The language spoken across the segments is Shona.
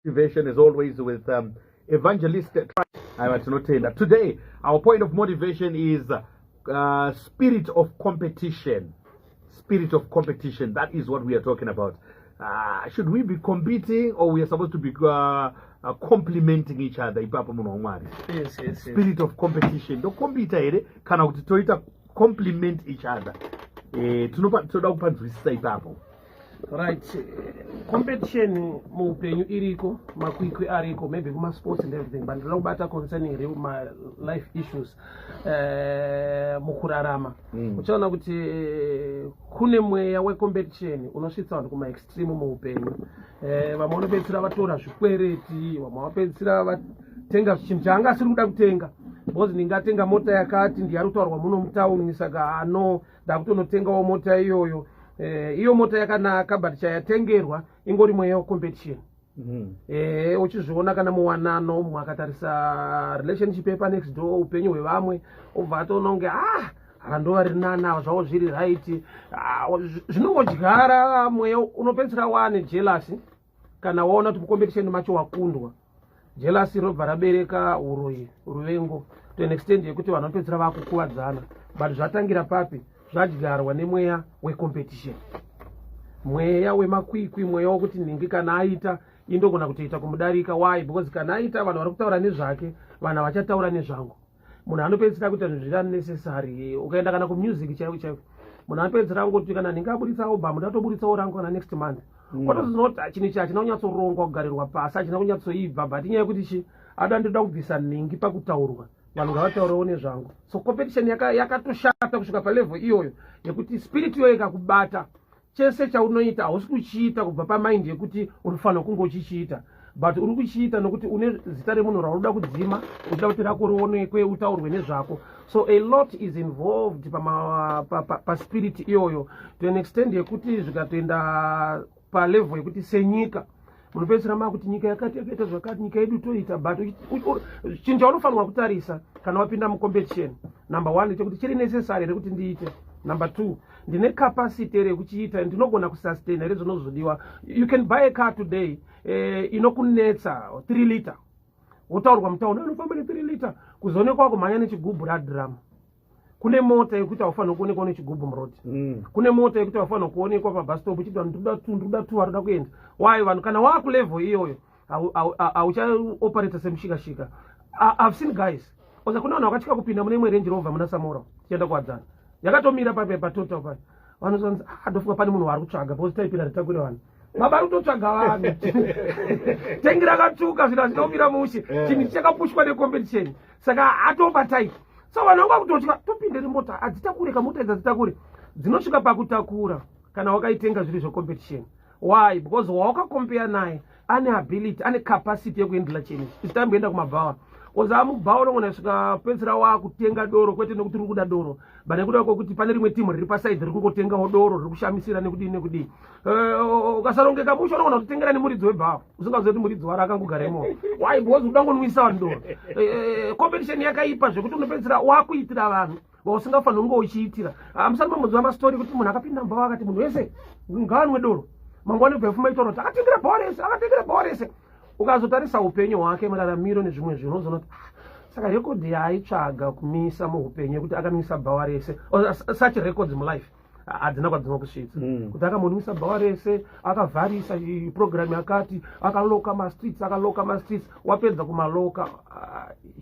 Motivation as always with Evangelist Aiwa, tinotenda. Today our point of motivation is spirit of competition. Spirit of competition, that is what we are talking about. Should we be competing or we are supposed to be complementing each other? Ipapo, munhu waMwari. Yes. Spirit of competition, ndocompeta here kana kuti toita compliment each other? Toda kupanzwisisa ipapo. Right, competition muupenyu iriko, makwikwi ariko, maybe kumasports and everything, but ndinoda kubata concerning real life issues mukurarama. Uchaona kuti kune mweya wecompetition unosvitsa vanhu kumaextreme muupenyu. Vamwe vanopedzisira vatora zvikwereti, vamwe vapedzisira vatenga chinhu chaanga asiri kuda kutenga because ndingatenga mota yakati, ndiyari kutaurwa muno mutauni, saka ano ndakutonotengawo mota iyoyo. Iyo mota yakanaka, but chayatengerwa ingori mweya wecompetition. Uchizviona kana muwanano, mumwe akatarisa relationship yepa next door, upenyu hwevamwe, obva atoona kunge, ah, ava ndo vari nana, ava zvavo zviri right. Ah, zvinongodyara mweya unopedzisira wane jealousy. Kana waona kuti mucompetition macho wakundwa, jealousy rinobva rabereka uroyi, ruvengo, to an extent yekuti vanhu vanopedzisira vakukuvadzana. But zvatangira papi? Zvadyarwa nemweya wecompetition, mweya wemakwikwi, mweya wekuti nhingi kana aita, indogona kutoita kumudarika. Why? Because kana aita, vanhu vari kutaura nezvake, vanhu havachataura nezvangu. Munhu anopedzisira kuita zvinhu zviri unnecessary. Ukaenda kana kumusic chaiko chaiko, munhu anopedzisira ngoti kana nhingi aburitsa album, ndatoburitsawo rangu kana next month. Otozinoti chinhu ichi hachina kunyatsorongwa, kugarirwa pasi, hachina kunyatsoibva, but inyaya yekuti chi ada, ndoda kubvisa nhingi pakutaurwa, vanhu ngavataurewo nezvangu. So competition yakatoshata kusvika palevel iyoyo yekuti spirit iyoyo ikakubata, chese chaunoita hausi kuchiita kubva pamind yekuti unofanira kunge uchichiita, but uri kuchiita nokuti une zita remunhu raunoda kudzima, uchida kuti rako rionekwe, utaurwe nezvako. So a lot is involved paspirit iyoyo, to an extent yekuti zvikatoenda palevel yekuti senyika munopedzisira makuti nyika yakati yakaita zvakati, nyika yedu toita. But chinhu chaunofanirwa kutarisa kana wapinda mucompetition, number one, chekuti chiri necessary rekuti ndiite? Number two, ndine capacity rekuchiita? Ndinogona kusustain here zvinozodiwa? You can buy a car today inokunetsa 3 liter, wotaurwa mutauni, anofamba ne3 liter, kuzoonekwa kumhanya nechigubhu radhiramu. Kune mota yekuti haufaniri kuonekwa nechigubhu muroad. Kune mota yekuti haufaniri kuonekwa pabus stop uchiti vanhu ndikuda tu, ndikuda tu, varoda kuenda. Why? Vanhu kana waakulevel iyoyo, hauchaoperata semushikashika. I've seen guys oza kune vanhu vakatya kupinda mune imwe Range Rover muna Samora, tichienda kuWadzana, yakatomira pape patotal pai. Vanozonzi, "Ah, ndofunga pane munhu waari kutsvaga," because taipira ritakure vanhu. Baba ari kutotsvaga vanhu, tengi rakatsvuka, zvinhu hazvinomira mushe. Chinhu chakapushwa necompetition, saka atopa type. So vanhu vanga kutotya, topinde nemota, hadzitakure kamota idzi, hadzitakure. Dzinosvika pakutakura kana wakaitenga zviri zvecompetition. Why? Because wawakacompare naye ane ability, ane capacity yekuhandle chinhu ichi. Tamboenda kumabhawa, oza mubhawa unogona kusvika pedzisira wakutenga doro, kwete nekuti uri kuda doro, but nekuda kwekuti pane rimwe timu riri paside riri kungotengawo doro, riri kushamisira nekudii nekudii. Ukasarongeka mushe, unogona kutotengera nemuridzi webhawa usingazivi kuti muridzi waro akangogara imomo. Why? Because uda ngonwisa vanhu doro. Competition yakaipa zvekuti unopedzisira wakuitira vanhu wausingafaniri kunge uchiitira. Musati mamboziva mastori kuti munhu akapinda mubhawa akati munhu wese ngaanwe doro, mangwana bva fuma itaura kuti akatengera bhawa rese, akatengera bhawa rese. Ukazotarisa upenyu hwake, mararamiro nezvimwe zvinhu, unozoona kuti, ah, saka rekodhi yaaitsvaga kumisa muupenyu yekuti akanwisa bhawa rese, such records mulife hadzina kwadzinokusvitsa. Kuti akambonwisa bhawa rese, akavharisa program yakati, akaloka mastreets, akaloka mastreets, wapedza kumaloka,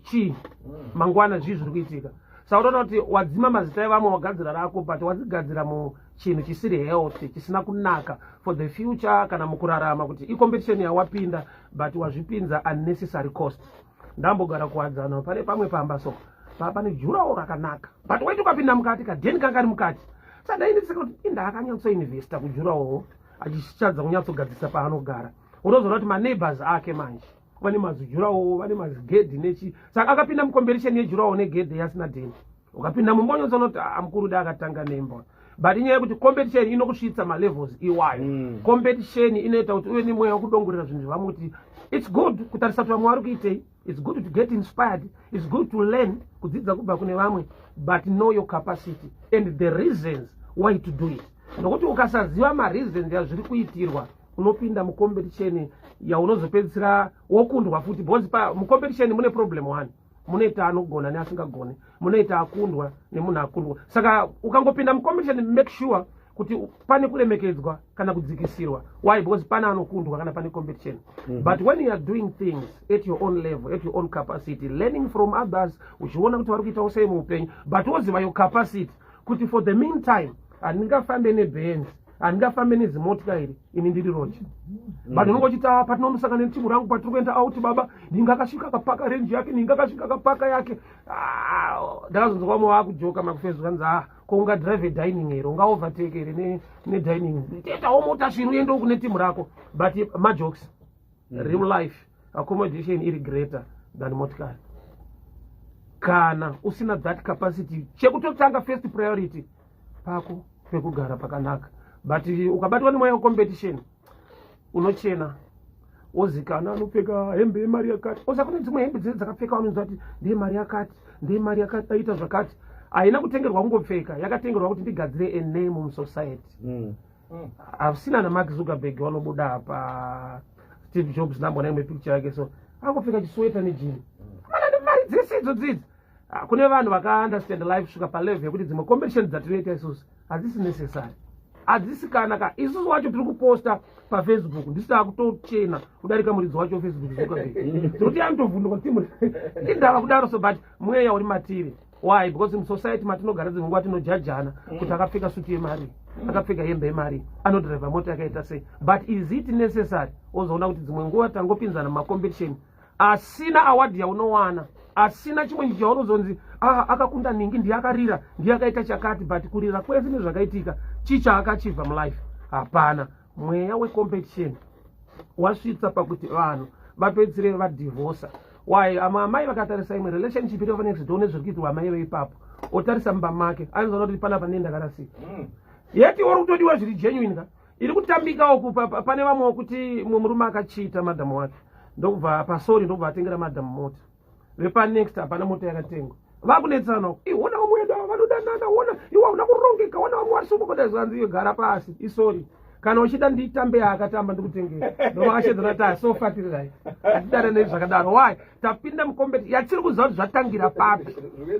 chii mangwana? Zvii zviri kuitika? Saka utoona kuti wadzima mazita evamwe, wagadzira rako, but wadzigadzira muchinhu chisiri healthy, chisina kunaka for the future kana mukurarama, kuti icompetition yawapinda, but wazvipinza unnecessary cost. Ndambogara kuWadzana, pane pamwe pamba so pane durawall rakanaka, but waiti ukapinda mukati, kadheni kanga kari mukati. Saka ndaindiseka kuti inda akanyatsoinvesta kudurawall, achichadza kunyatsogadzisa paanogara. Unozoona kuti maneighbors ake manje vane mazidurawall, vane mazigedhi nechi. Saka akapinda mucompetition yedurawall negedhi yasina dheni. Ukapinda mumba unyatsoona kuti, ah, mukuru da akatanga nemba. But inyaya yekuti competition inokusvitsa malevels iwayo. Competition inoita kuti uve nemweya wekudongorera zvinhu zvevamwe, kuti it's good kutarisa kuti vamwe vari kuitei, it's good to get inspired, it's good to learn, kudzidza kubva kune vamwe, but know your capacity and the reasons why to do it, nokuti ukasaziva mareasons yazviri kuitirwa, unopinda mucompetition. Yaunozopedzisira wokundwa futi, because mucompetition mune problem one: munoita anogona neasingagone, munoita akundwa nemunhu akundwa. Saka ukangopinda mucompetition, make sure kuti pane kuremekedzwa kana kudzikisirwa. Why? Because pane anokundwa kana pane competition. But when you are doing things at your own level, at your own capacity, learning from others, uchiona kuti vari kuitawo sei muupenyu, but woziva your capacity kuti for the meantime handingafambe neBenz, handingafambe nezimotika iri, ini ndiri roja. But unonge uchiti, "Ah, patinonosangana netimu rangu, patiri kuenda out, baba, ndingakasvika akapaka Range yake, ndingakasvika akapaka yake." Ah, ndakazonzwa vamwe vakujoka makufacebook, anzi, "Ah, ko ungadrive dining here? Ungaovertake here nedining? Toitawo mota svinu, uendewo kune timu rako." But majokes. Real life, accommodation iri greater than motikari. Kana usina that capacity, chekutotanga, first priority pako pekugara pakanaka. But ukabatwa nemweya wecompetition, unochena, wozikana anopfeka hembe yemari yakati. Osa kune dzimwe hembe dzine dzakapfeka, vanonzwa kuti ndeye mari yakati, ndeye mari yakati, aita zvakati. Haina kutengerwa kungopfeka, yakatengerwa kuti ndigadzire a name musociety. Hausina naMark Zuckerberg vanobuda apa, Steve Jobs, ndambona imwe picture yake, so angopfeka chisweta nejini, mana nemari dzese idzo dzidzi. Ah, kune vanhu vakaunderstand life kusvika palevel yekuti dzimwe competition dzatinoita isusu hadzisi necessary, hadzisi kana ka. Isusu wacho tiri kuposta paFacebook, ndisida kutochena kudarika muridzi wacho weFacebook Zuckerberg, tinoti anotovhunduka timu indava kudaro. So but mweya uri matiri. Why? Because musociety matinogara, dzimwe nguva tinojajana kuti akapfeka suti yemari, akapfeka hembe yemari, anodhiraivha mota yakaita sei. But is it necessary? Ozoona kuti dzimwe nguva tangopinzana mumacompetition asina award yaunowana, asina chimwe chaunozonzi, "Ah, akakunda ningi, ndiye akarira, ndiye akaita chakati." But kurira kwese nezvakaitika, chii chaakachivha mulife? Hapana. Mweya wecompetition wasvitsa pakuti vanhu vapedzisire vadhivhosa. Why? Amwe amai vakatarisa imwe relationship iri next door nezviri kuitirwa amai veipapo, otarisa mumba make, anozoona kuti panapa nei ndakarasika. Yeti uri kutodiwa zviri genuine ka, iri kutambikawo. Pane vamwewo kuti mumwe murume akachiita madhamu wake, ndokubva pasori, ndokubva atengera madhamu mota. Vepanext hapana mota yakatengwa, vakunetsana: "Iona vamwe vedu ava vanodanana, ona iwe hauna kurongeka, ona vamwe vari sobokoda." Zvanzi, "Iwe gara pasi, isori. Kana uchida nditambe yaakatamba, ndikutengera." Ndovakashedzana kuti asofatirirai, hatidare nei zvakadaro. Why? Tapinda mucompetition yatiri kuziva kuti zvatangira papi.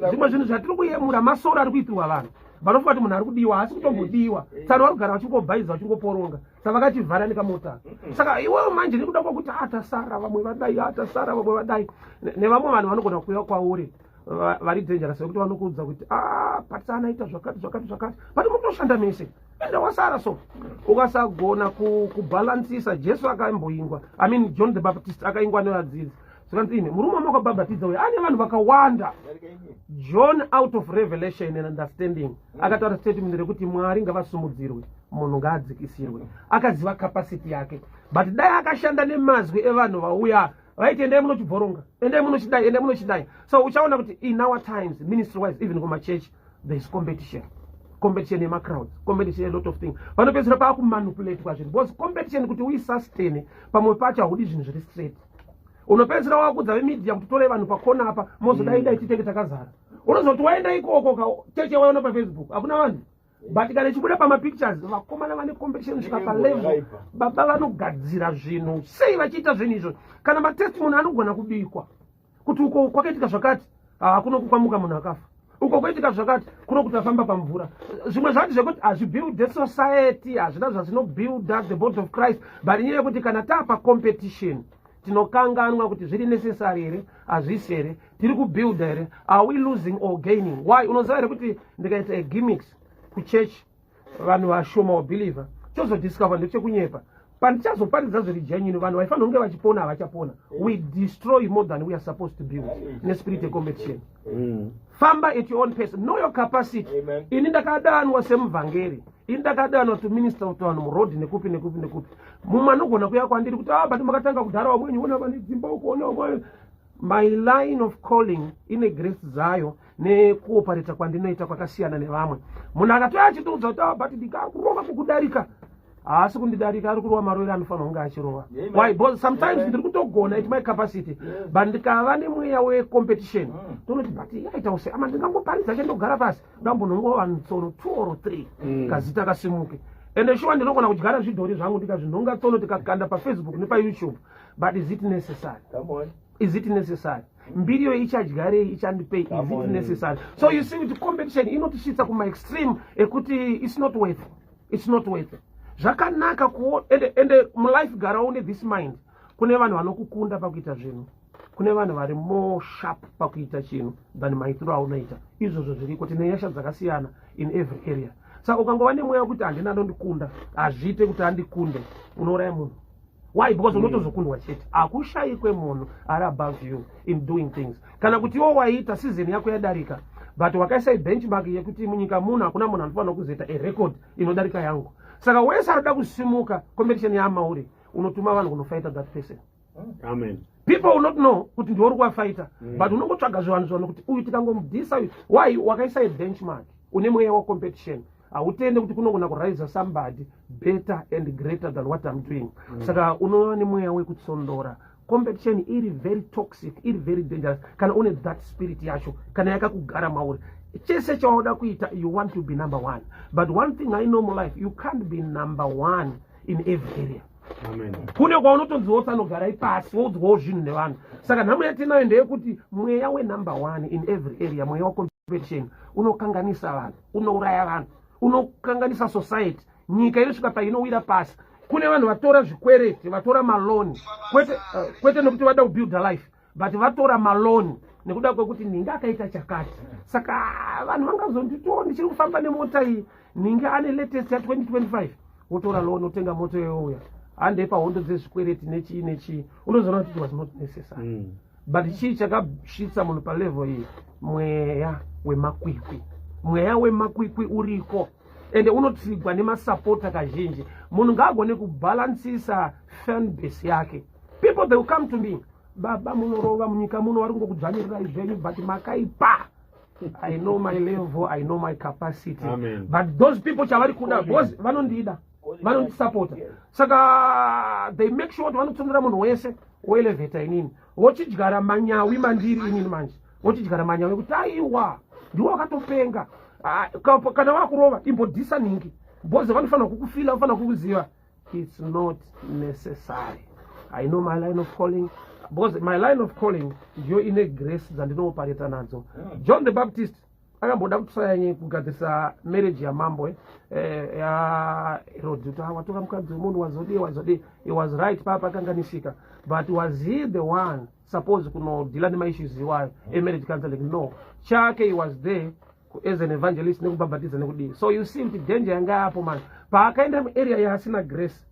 Zvimwe zvinhu zvatiri kuyemura masoro ari kuitirwa vanhu, vanofunga kuti munhu ari kudiwa, haasi kutombodiwa. Saka vari kugara vachingobhaiza, vachingoporonga, saka vakachivhara nekamota. Saka iwewo manje nekuda kwekuti atasara vamwe vadai, atasara vamwe vadai, nevamwe vanhu vanogona kuuya kwauri vari dangerous, vekuti vanokuudza kuti, "Ah, patisana ita zvakati, zvakati, zvakati," but mukutoshanda mese, ende wasara. So ukasagona kubhalansisa, Jesu akamboingwa, I mean, John the Baptist akaingwa nevadzidzi, zvikanzi, "Ine murume wamakabhabhatidza uyo ane vanhu vakawanda." John, out of revelation and understanding, akataura statement rekuti, "Mwari ngavasumudzirwe, munhu ngaadzikisirwe." Akaziva capacity yake. But dai akashanda nemazwi evanhu vauya vaiti, "Endai munochibhoronga, endai munochidai, endai munochidai." So uchaona kuti in our times, ministry wise, even kumachechi, there is competition, competition yemacrowds, competition, a lot of things. Vanopedzisira paakumanipulatwa zvinhu, because competition kuti uisustain, pamwe pacho haudi zvinhu zviri straight. Unopedzisira wakudza vemedia kuti, "Torei vanhu pakona apa, mozodai dai titenge takazara." Unozoti waenda ikoko ka, cheche waona paFacebook hakuna vanhu, but kana ichibuda pamapictures, vakomana vane competition svika palevel. Baba vanogadzira zvinhu sei vachiita zvinhu izvo? Kana matestimony anogona kubikwa kuti uko kwakaitika zvakati, kuno kukwamuka munhu akafa, uko kwaitika zvakati, kuno kuti afamba pamvura. Zvimwe zvati zvekuti hazvibuilde society, hazvina zvazvinobuilda the body of Christ. But inyaya yekuti kana taapa competition, tinokanganwa kuti zviri necessary here, hazvisi here, tiri kubuilda here, are we losing or gaining? Why? Unoziva here kuti ndikaita agimmicks kuchurch, vanhu vashoma wabhilivha, chozodiscover ndechekunyepa. Pandichazoparidza zviri genuine, vanhu vaifanira kunge vachipona havachapona. We destroy more than we are supposed to build nespirit yecompetition. Famba at your own pace, know your capacity. Amen. Ini ndakadanwa semuvhangeri, ini ndakadanwa to minister to vanhu murodhi, nekupi, nekupi, nekupi. Mumwe anogona kuuya kwandiri kuti, "Ah, but makatanga kudhara, vamwenyu ona vane dzimba uko, ona vamwe." My line of calling ine grace dzayo nekuopareta kwandinoita kwakasiyana nevamwe. Munhu akatouya achitiudza kuti, "Ah, but ndikakurova kukudarika," haasi kundidarika, ari kurova marovero anofanira kunge achirova. Amen. Why? Because sometimes Amen. ndiri kutogona at my capacity, but ndikava nemweya wecompetition, tonoti, "But yaitawo sei? Ama ndingangoparidza chendogara pasi, ndambonongova vanhu tsono two or three, kazita kasimuke." Ende shuwa ndinogona kudyara zvidhori zvangu, ndikazvinhonga tsono, tikakanda paFacebook nepaYouTube, but is it necessary? Come on. Is it necessary? Mbiriyo ichadyarei? Ichandipei? Is Come it on. necessary? So you see kuti competition inotisvitsa kumaextreme ekuti it's not worth, it's not worth. Zvakanaka kuo ende mulife gara une this mind: kune vanhu vanokukunda pakuita zvinhu, kune vanhu vari more sharp pakuita chinhu than maitiro aunoita. Izvozvo zviriko. Tine nyasha dzakasiyana in every area. Saka ukangova nemweya wekuti handina anondikunda, hazviite kuti andikunde, unouraya munhu. Why? Because unotozokundwa chete. Hakushayikwe munhu ari above you in doing things. Kana kuti iwo waita season yako yadarika, but wakaisa ibenchmark yekuti munyika muno hakuna munhu anofanira kuzoita arecord inodarika yangu. Saka wese anoda kusimuka, competition yaamauri, unotuma vanhu kunofighta that person. Amen. People will not know kuti ndiwe uri kuvafighta, but unongotsvaga zvivanhu zvanhu kuti uyu tikangomudhisa uyu. Why? Wakaisa ibenchmark. Une mweya wacompetition. Hautende kuti kunogona kurise somebody better and greater than what I'm doing. Saka unova nemweya wekutsondora. Competition iri very toxic, iri very dangerous kana une that spirit yacho. Kana yakakugara mauri, chese chauda kuita, you want to be number one. But one thing I know mulife, you can't be number one in every area. Amen. Kune kwaunotonziwo tsanogarai pasi, woudzwawo zvinhu nevanhu. Saka nhamo yatinayo ndeyekuti mweya wenumber one in every area, mweya wacompetition, unokanganisa vanhu, unouraya vanhu, unokanganisa society. Nyika inosvika painowira pasi. Kune vanhu vatora zvikwereti, vatora maloan, kwete nekuti vada kubuilda life, but vatora maloan nekuda kwekuti nhingi akaita chakati. Saka vanhu vangazonditiwo ndichiri kufamba nemota iyi, nhingi ane latest ya2025. Wotora loan, wotenga moto youya handei pahondo dzezvikwereti nechii nechii. Unozoona kuti it was not necessary. But chii chakasvitsa munhu palevel iyi? Mweya wemakwikwi. Mweya wemakwikwi uriko, ende unotrigwa nemasapota kazhinji. Munhu ngaagone kubhalansisa fan base yake. People, they will come to me, "Baba, munorova munyika muno, vari kungokudzvanyirirai zvenyu, but makaipa." I know my level, I know my capacity. Amen. But those people, chavari kuda, because vanondida, vanondisapota, saka they make sure kuti vanotsondera munhu wese, woelevheta inini, vochidyara manyawi mandiri inini. Manje vochidyara manyawi kuti aiwa, ndiwo wakatopenga. Ah, kana wakurova, imbodhisa nhingi, because vanofanira kukufila, vanofanira kukuziva. It's not necessary. I know my line of calling, because my line of calling ndiyo ine grace dzandinoopareta nadzo. John the Baptist akamboda kutraya kugadzirisa marriage yamambo yaHerod, kuti, "Ah, watora mukadzi wemunhu, wazodii, wazodii." He was right paa pakanganisika, but was he the one suppose kunodhila nemaissues iwayo emarriage counseling? No. Chake, he was there as an evangelist nekubhabhatidza nekudii. So you see kuti danger yanga yapo mani. Paakaenda muarea yaasina grace,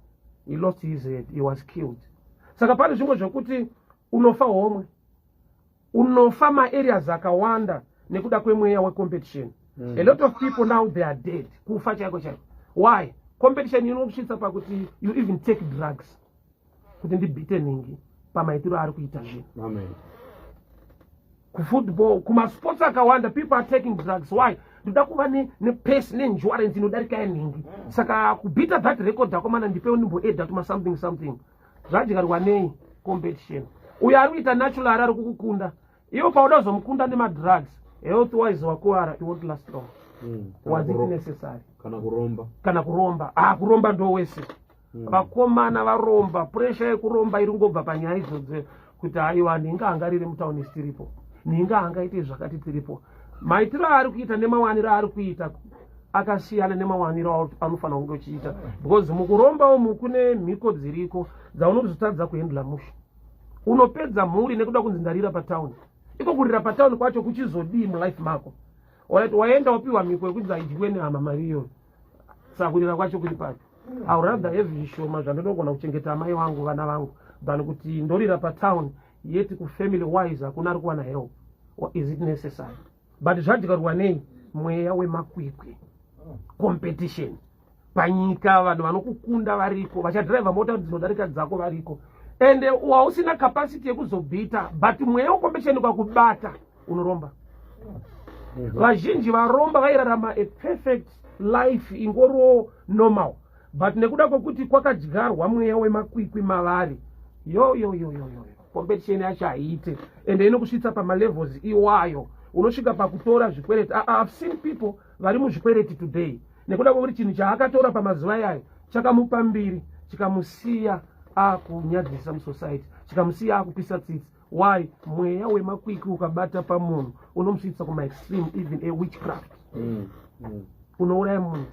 he lost his head, he was killed. Saka pane zvimwe zvokuti unofa homwe, unofa maareas akawanda nekuda kwemweya wecompetition. A lot of people now, they are dead, kufa chaiko chaiko. Why? Competition inokusvitsa pakuti you even take drugs kuti ndibhite nhingi pamaitiro ari kuita zvinhu. Amen. Kufootball, kumasports akawanda, people are taking drugs. Why? Ndoda kuva nepace neendurance inodarika yanhingi. Saka kubhita that record, akomana, ndipewo ndimboedha tuma something something. Zvadyarwa nei? Competition. Uyo ari kuita natural ari kukukunda. Iwo pauda kuzomukunda nemadrugs, health wise wakuwara, it won't last long. Was it necessary? Kana kuromba. Kana kuromba. Ah, kuromba ndo wese. Vakomana varomba. Pressure yekuromba iri kungobva panyaya idzodzo kuti aiwa, nhinga angarire mutauni tiripo, nhinga angaite zvakati tiripo. Maitiro aari kuita nemawaniro aari kuita akasiyana nemawaniro anofanira kunge uchiita, because mukuromba umu kune mhiko dziriko dzaunozotadza kuhendla musha. Unopedza mhuri nekuda kunzi ndarira patauni. Iko kurira patauni kwacho kuchizodii mulife mako? Alright, waenda wapiwa mhiko yekunzi haidyiwe nehama mari iyoyo, saka kurira kwacho kuri papi? I would rather have zvishoma zvandinogona kuchengeta amai vangu, vana vangu, than kuti ndorira patown, yeti kufamily wise hakuna ari kuwana help. Is it necessary? But zvadyarwa nei? Mweya wemakwikwi, competition. Panyika vanhu vanokukunda variko, vachadhiraivha mota dzinodarika dzako variko, ende wausina capacity yekuzobhita, but mweya wecompetition kwakubata, unoromba. Vazhinji varomba vairarama a perfect life ingoriwo normal, but nekuda kwekuti kwakadyarwa mweya wemakwikwi mavari, yo yo yo yo yo, competition yacho haiite, ende inokusvitsa pamalevels iwayo. Unosvika pakutora zvikwereti. I've seen people vari muzvikwereti today. Nekuda kwekuti chinhu chaakatora pamazuva iyayo chakamupa mbiri, chikamusiya akunyadzisa musociety, chikamusiya akupisa tsitsi. Why? Mweya wemakwikwi ukabata pamunhu unomusvitsa kumaextreme, even a witchcraft. Unouraya munhu,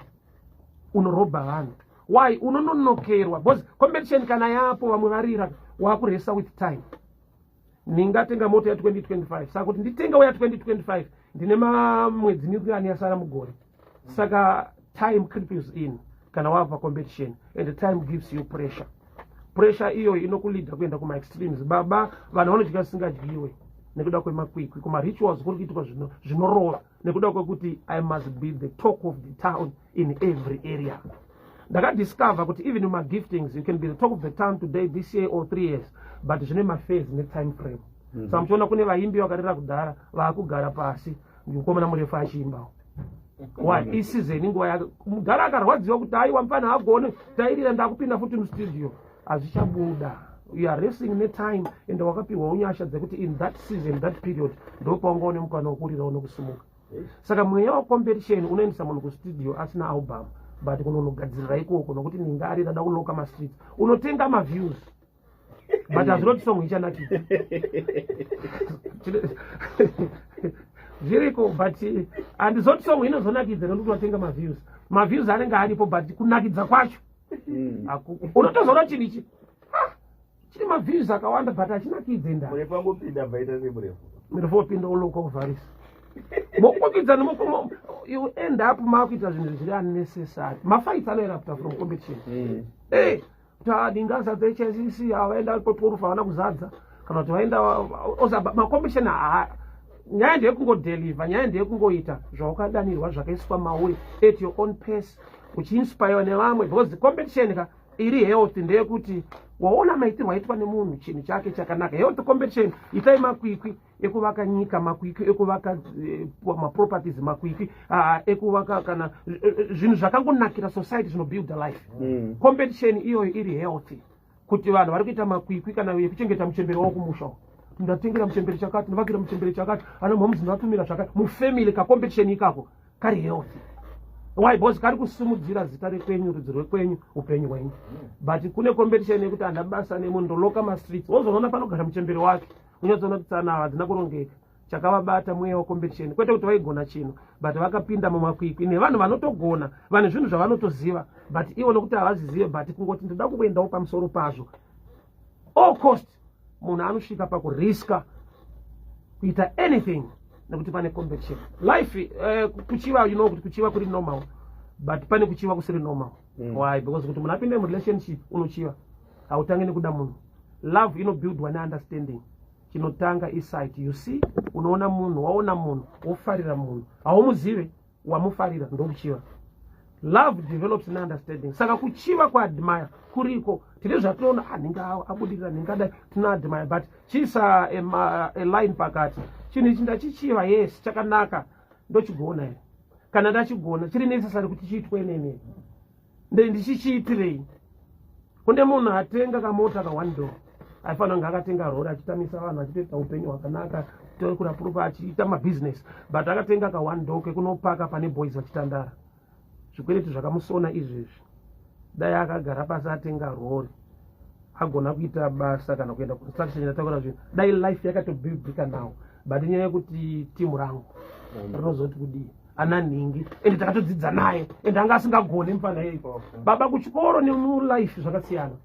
unorobha vanhu. Why? Unononokerwa, because competition kana yapo, vamwe varira, wakuresa with time. Ndingatenga mota ya2025, saka kuti nditengewo ya2025 ndine mamwedzi mingani yasara mugore. Saka time creeps in kana wava pacompetition, and time gives you pressure. Pressure iyoyo inokuleada kuenda kumaextremes. Baba, vanhu vanodya zvisingadyiwe nekuda kwemakwikwi. Kumarituals kuri kuitwa zvinorova nekuda kwekuti I must be the talk of the town in every area. Ndakadiscover kuti even mumagiftings you can be the talk of the town today, this year or 3 years, but zvine maphase netime frame. Saka muchiona kune vaimbi vakarira kudhara vaakugara pasi, mukomana murefu achiimbawo. Why? Iseason, inguva yake. Mudhara akarwadziwa kuti aiwa, mufana agone tairira, ndakupinda futi mustudio, hazvichabuda. You are racing netime, and wakapiwa unyasha dzekuti in that season, that period, ndopaungaone mukana wekurirawo nokusimuka. Saka mweya wecompetition unoendesa munhu kustudio asina album, but kunonogadzirira ikoko nokuti ndingarira da kulocka mastreets. Unotenga maviews, but hazvinoti song ichanakidza. Zviriko, but handizoti song inozonakidza nekuti watenga maviews. Maviews anenge aripo, but kunakidza kwacho unotozoona chinhu ichi, ah, chine maviews akawanda, but hachinakidze nda. Murefu angopinda, bvaita semurefu. Murefu wopinda, ulocka, uvharisa, mokwikwidzana, you end up makuita zvinhu zviri unnecessary. Mafights anoerupta from competition. Hey, kuti ndingazadza HICC, vaenda po12 havana kuzadza, kana kuti vaenda macompetition. Nyaya ndeyekungodeliver, nyaya ndeyekungoita zvawakadanirwa, zvakaiswa mauri at your own pace, uchiinspirewa nevamwe, because competition ka iri health ndeyekuti waona maitirwo aitwa nemunhu chinhu chake chakanaka. Health competition, itai makwikwi ekuvaka nyika, makwikwi ekuvaka maproperties, makwikwi ekuvaka kana zvinhu zvakangonakira society, zvinobuilda life. Competition iyoyo iri healthy, kuti vanhu vari kuita makwikwi kana yekuchengeta muchembere wavo kumusha, ndatengera muchembere chakati, ndavakira muchembere chakati, ana mhamuzi ndatumira zvakati mufamily. Kacompetition ikako kari healthy. Why? Because kari kusimudzira zita rekwenyu, rudzi rwekwenyu, upenyu hwenyu. But kune competition yekuti handa basa nemunhu, ndolocka mastreets, wozonoona panogara muchembere wake, unyatsoona kuti tsana hadzina kurongeka. Chakavabata mweya wecompetition, kwete kuti vaigona chinhu, but vakapinda mumakwikwi nevanhu vanotogona, vane zvinhu zvavanotoziva, but ivo nokuti havazvizive, but kungoti ndoda kungoendawo pamusoro pazvo all cost. Munhu anosvika pakuriska kuita anything nekuti pane competition. Life, kuchiva, you know kuti kuchiva kuri normal, but pane kuchiva kusiri normal. Why? Because kuti munhu apinde murelationship, unochiva. Hautange nekuda munhu. Love inobuildwa neunderstanding. Chinotanga isight. You see, unoona munhu, waona munhu, wofarira munhu, haumuzive, wamufarira, ndokuchiva. Love develops neunderstanding. Saka kuchiva, kuadmire kuriko. Tine zvatinoona, ah, ninga abudirira, ningadai, tinoadmire, but chiisa a line pakati. Chinhu ichi ndachichiva, yes, chakanaka, ndochigona here? Kana ndachigona, chiri necessary kuti chiitwe nene? Ndichichiitirei? Kune munhu atenga kamota ka one door, aifanira kunge akatenga rori, achitamisa vanhu, achitoita upenyu hwakanaka, kurapurupa, achiita mabhizinesi, but akatenga ka one door kekunopaka pane boys vachitandara. Zvikwereti zvakamusona izvezvi. Dai akagara pasi, atenga rori, agona kuita basa kana kuenda construction yatakura zvinhu, dai life yakatobuildika now. But inyaya yekuti timu rangu rinozoti kudii, ana nhingi, ende takatodzidza naye, ende anga asingagone mufana yei. Baba, kuchikoro nemulife zvakasiyana.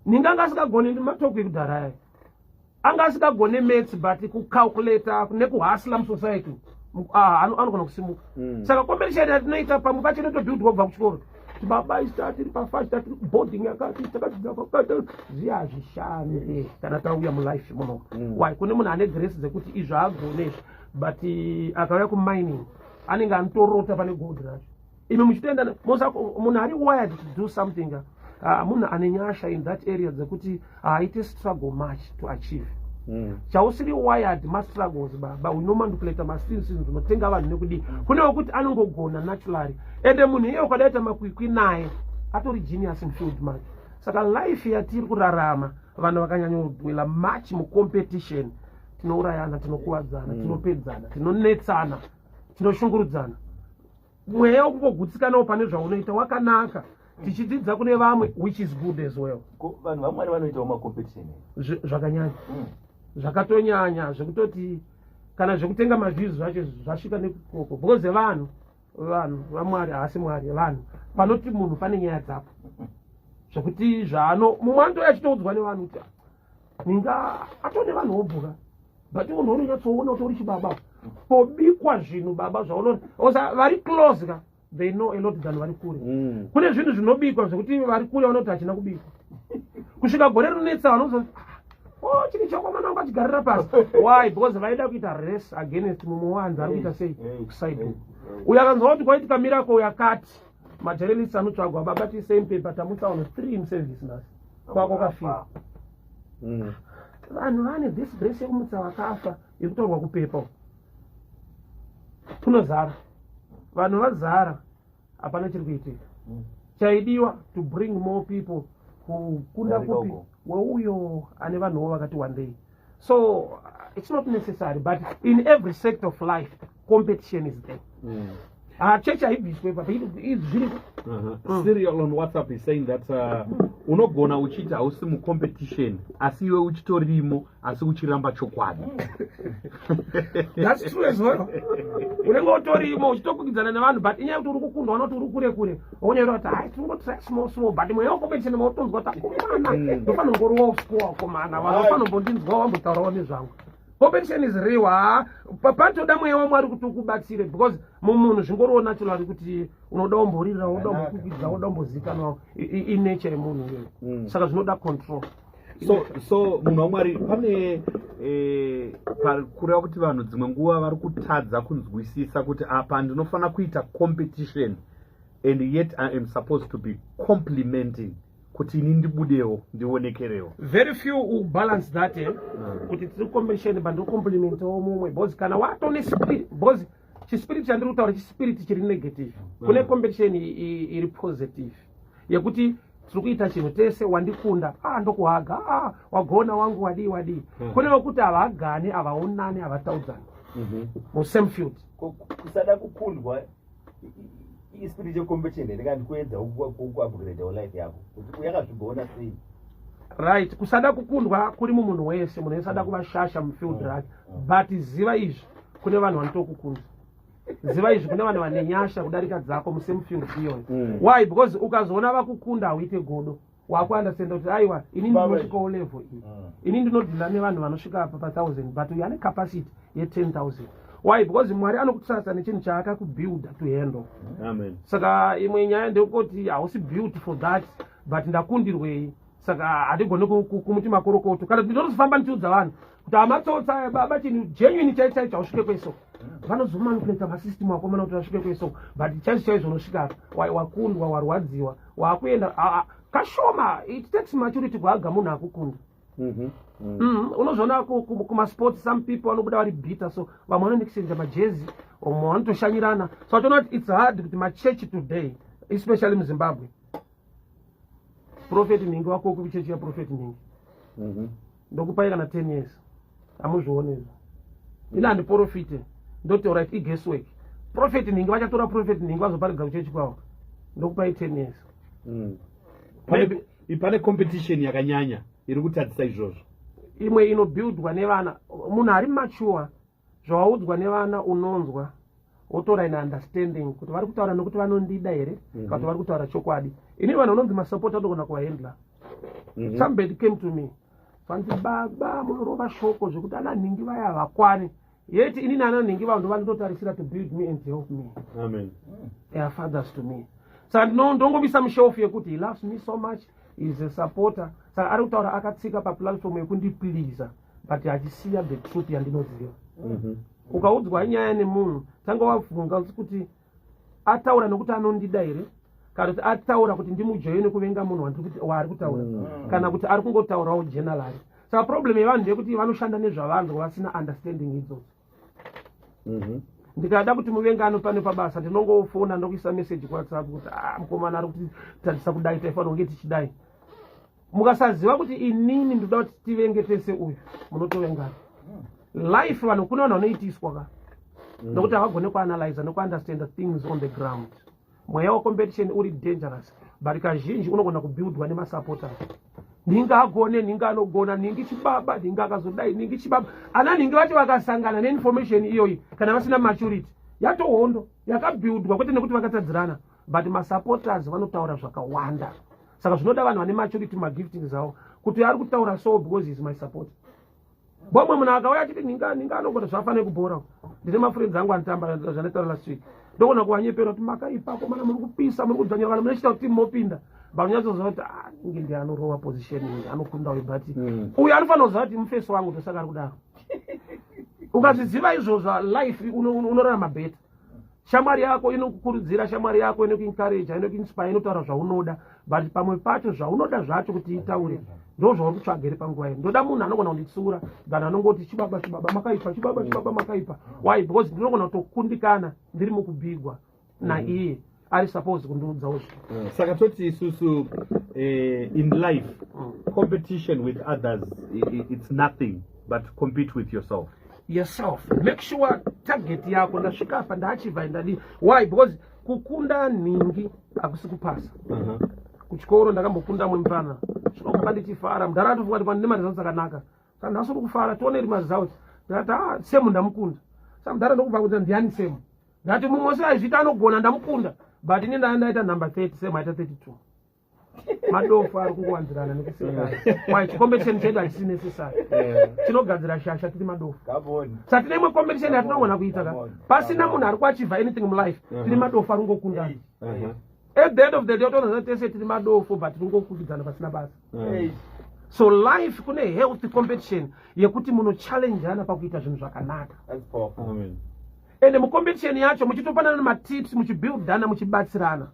Ninga anga asingagone matoko ekudhara aya, anga asingagone maths, but kucalculata nekuhustla musociety, anogona kusimuka. Saka competition yatinoita pamwe pacho inotobuildwa kubva kuchikoro, kuti baba, isi tatiri pafasta, tiri kuboarding yakati, takadzidza pakati, zviya hazvishande kana tauya mulife muno. Why? Kune munhu ane grace dzekuti izvo haagone izvi, but akauya kumining anenge anotorota pane gold racho. Imi muchitoenda munhu ari wired to do something, munhu ane nyasha in that area dzekuti haaite struggle much to achieve. Chausiri wired mastruggles, baba, unomanipulata masinsin, unotenga vanhu nekudii. Kune wekuti anongogona naturally, ende munhu iye ukadaita makwikwi naye, atori genius in field make. Saka life yatiri kurarama, vanhu vakanyanyodwela much mucompetition, tinourayana, tinokuvadzana, tinopedzana, tinonetsana, tinoshungurudzana. Mweya wekungogutsikanawo pane zvaunoita wakanaka, tichidzidza kune vamwe, which is good as well. Ko, vanhu vaMwari vanoitawo macompetition? Zvakanyanya. Zvakatonyanya zvekutoti kana zvekutenga maviews zvacho zvasvika nekukoko, because vanhu vaMwari haasi Mwari. Vanhu panoti munhu pane nyaya dzapo zvekuti zvaano mumwe anotouya achitoudzwa nevanhu kuti ninga atone vanhu vobhuka, but munhu unonyatsoona kuti uri chibaba pobikwa zvinhu baba zvaunoona osa vari close ka, they know a lot than vari kure. Kune zvinhu zvinobikwa zvekuti vari kure vanoti hachina kubikwa kusvika gore rinonetsa, vanozoti, "Oh, chini chakomana wangu achigarira pasi." Why? Because vaida kuita race against mumwe wanzi ari kuita sei kuside. Uyo akanzwa kuti kwaitika miracle yakati, majournalists anotsvagwa, "Baba, tisame paper, tamutsa vanhu three in service nhasi, kwako kafira." Vanhu vane this grace yekumutsa vakafa yekutaurwa kupepa kunozara vanhu vazara, hapana chiri kuitika. Chaidiwa to bring more people kukunda Darika kupi uko. Weuyo ane vanhuwo vakati wandei. So it's not necessary, but in every sector of life competition is there. Ah, chechi haibviswe papa, izvi zviriko. Serial on WhatsApp is saying that unogona uchiti hausi mucompetition, asi iwe uchitorimo, asi uchiramba chokwadi. That's true as well. Unenge utorimo uchitokwikwidzana nevanhu, but inyaya yekuti uri kukundwa, unoti uri kure kure, wonyera kuti hai, tingotry small small, but mweya wecompetition mautonzwa kuti akomana, ndofanira kungoriwa score, akomana, vanhu vafanira kumbondinzwa vambotaurawo nezvangu. Competition is real. Ha, panotoda mweya waMwari kuti ukubatsire, because mumunhu zvingoriwo naturally kuti unoda umboririra, unoda umbokukwidza, unoda umbozikanwawo. Inature yemunhu iyoyo. Saka zvinoda control. So munhu waMwari, pane kureva kuti vanhu dzimwe nguva vari kutadza kunzwisisa kuti apa ndinofanira kuita competition and yet I am supposed to be complimenting kuti ini ndibudewo, ndionekerewo. Very few will balance that, eh? Kuti tiri competition but ndocomplimentewo mumwe, because kana watone spirit, because chispirit chandiri kutaura chispirit chiri negative. Kune competition iri positive yekuti tiri kuita chinhu tese, wandikunda, ah, ndokuhaga, ah, wagona wangu, wadii wadii. Kune wekuti havagani, havaonani, havataudzani musame field. Kusada kukundwa ispirit yecompetition here, kana ndikuedza kuupgradewo life yako kuti yakazvigona sei? Right, kusada kukundwa kuri mumunhu wese. Munhu wese ada kuva shasha mufield rake, but ziva izvi, kune vanhu vanotokukunda. Ziva izvi, kune vanhu vane nyasha kudarika dzako musame field iyoyo. Why? Because ukazoona vakukunda, hauite godo, wakuunderstanda kuti aiwa, ini ndinosvikawo level iyi. Ini ndinodeala nevanhu vanosvika apa pa1000, but uyu ane capacity ye10,000. Why? Because Mwari anokutrasta nechinhu chaakakubuilda to handle. Amen. Saka imwe nyaya ndeyekuti hausi built for that, but ndakundirwei, saka handigoni kumuti makorokoto, kana kuti ndinotofamba ndichiudza vanhu kuti hamatsotsa baba, chinhu genuine chai chaicho hausvike kweso. Vanozomanipulata masystem akomana kuti vasvike kweso, but chaizvo chaizvo unosvika apa, wakundwa, warwadziwa, wakuenda kashoma. It takes maturity kuhaga munhu akukunda. Unozoona kumasports some people vanobuda vari bitter, so vamwe vanoexchange majezi, vamwe vanotoshanyirana. So atoona kuti it's hard kuti machechi today, especially muZimbabwe, Prophet Nhingi wako kuchechi yaProphet Nhingi, ndokupai kana 10 years hamuzvioni izvo. Ini handiprofite, ndoti alright, iguesswork. Prophet Nhingi vachatora Prophet Nhingi vazoparidza kuchechi kwavo, ndokupai 10 years. Pane competition yakanyanya iri kutadzisa izvozvo. Imwe inobuildwa nevana. Munhu ari mature, zvawaudzwa nevana unonzwa wotora ine understanding kuti vari kutaura nekuti vanondida here kana kuti vari kutaura chokwadi. Ini vanhu vanonzi masupporter ndogona kuvahandla. Somebody came to me, vanzi, "Baba, munorova shoko zvekuti ana nhingi vaya havakwani." Yeti inini ana nhingi vanhu ndovanototarisira to build me and to help me. Amen. They are fathers to me. Saka ndongomisa mushelf yekuti he loves me so much, he is a supporter, saka ari kutaura akatsika paplatform yekundipleasa, but achisiya the truth yandinoziva. Ukaudzwa nyaya nemunhu, tanga wabvunga kuti ataura nekuti anondida here, kana kuti ataura kuti ndimujoine kuvenga munhu waari kutaura, kana kuti ari kungotaurawo generally. Saka problem yevanhu ndeyekuti vanoshanda nezvavanzwa vasina understanding idzodzo. Ndikada kuti muvengano pane pabasa, ndinongofona, ndokuisa message kuWhatsApp kuti, "Ah, mukomana ari kutitadzisa kudai, taifanira kunge tichidai." Mukasaziva kuti inini ndoda kuti tivenge tese uyu, munotovengana life. Vanhu, kune vanhu vanoitiswa ka. Nokuti havagone kuanalyza nekuunderstand things on the ground. Mweya wecompetition uri dangerous, but kazhinji unogona kubuildwa nemasupporters. Nhingi agone, nhingi anogona, nhingi chibaba, nhingi akazodai, nhingi chibaba. Ana nhingi vacho vakasangana neinformation iyoyi, kana vasina maturity, yatohondo yakabuildwa, kwete nekuti vakatadzirana, but masupporters vanotaura zvakawanda. Saka zvinoda vanhu vane maturity, magiftings avo, kuti ari kutaura so because is my support. Bomwe munhu akauya achiti nhinga nhinga anogona, zvafanira kubhora. Ndine mafriends angu anotamba, zvandataura last week, ndogona kuvanyepera kuti makaipa komana, muri kupisa, muri kudzvanyira, kana munochita kuti mopinda, but unyatsoziva kuti ah, inge ndiye anorova position iyi, anokunda uyu, but uyu anofanira kuziva kuti mufesi wangu, ndosaka ari kudaro. Ukazviziva izvozvo, life unorarama better. Shamwari yako inokukurudzira, shamwari yako inokuencourage, inokuinspire, inotaura zvaunoda, but pamwe pacho zvaunoda zvacho kuti itaure ndo zvauri kutsvaga here panguva iyo. Ndoda munhu anogona kunditsura than anongoti chibaba, chibaba makaipa, chibaba, chibaba makaipa. Why? Because ndinogona kutokundikana ndiri mukubhigwa naiye ari suppose kundiudzawo zvinhu. Saka toti isusu in life, competition with others, it's nothing, but compete with yourself. Yourself. Make sure target yako, ndasvika apa, ndaachievha, ndadii. Why? Because kukunda nhingi hakusi kupasa. Kuchikoro ndakambokunda mwe mufana, svika ndichifara, mudhara atofunga kuti ndine maresults akanaka. Saka nhasi uri kufara, tioneri maresults. Ndikati, ah, semu ndamukunda. Saka mudhara ndokubva kuti ndiani semu? Ndati mumwe se aizvita anogona, ndamukunda, but ini ndaa ndaita number 30, semu aita 32. Madofu ari kungowanzirana nekusekana. Why? Chicompetition chedu hachisi necessary, tinogadzira shasha, tiri madofu. Come Saka tine imwe competition yatinogona kuita ka pasina munhu ari kuachievha anything mulife. Tiri madofu ari kungokundana. At the end of the day utoona tese tiri madofu, but tiri kungokukidzana pasina basa. So life kune healthy competition yekuti munochallenjana pakuita zvinhu zvakanaka. That's powerful. Amen. Ende mucompetition yacho muchitopanana matips, muchibuildana, muchibatsirana.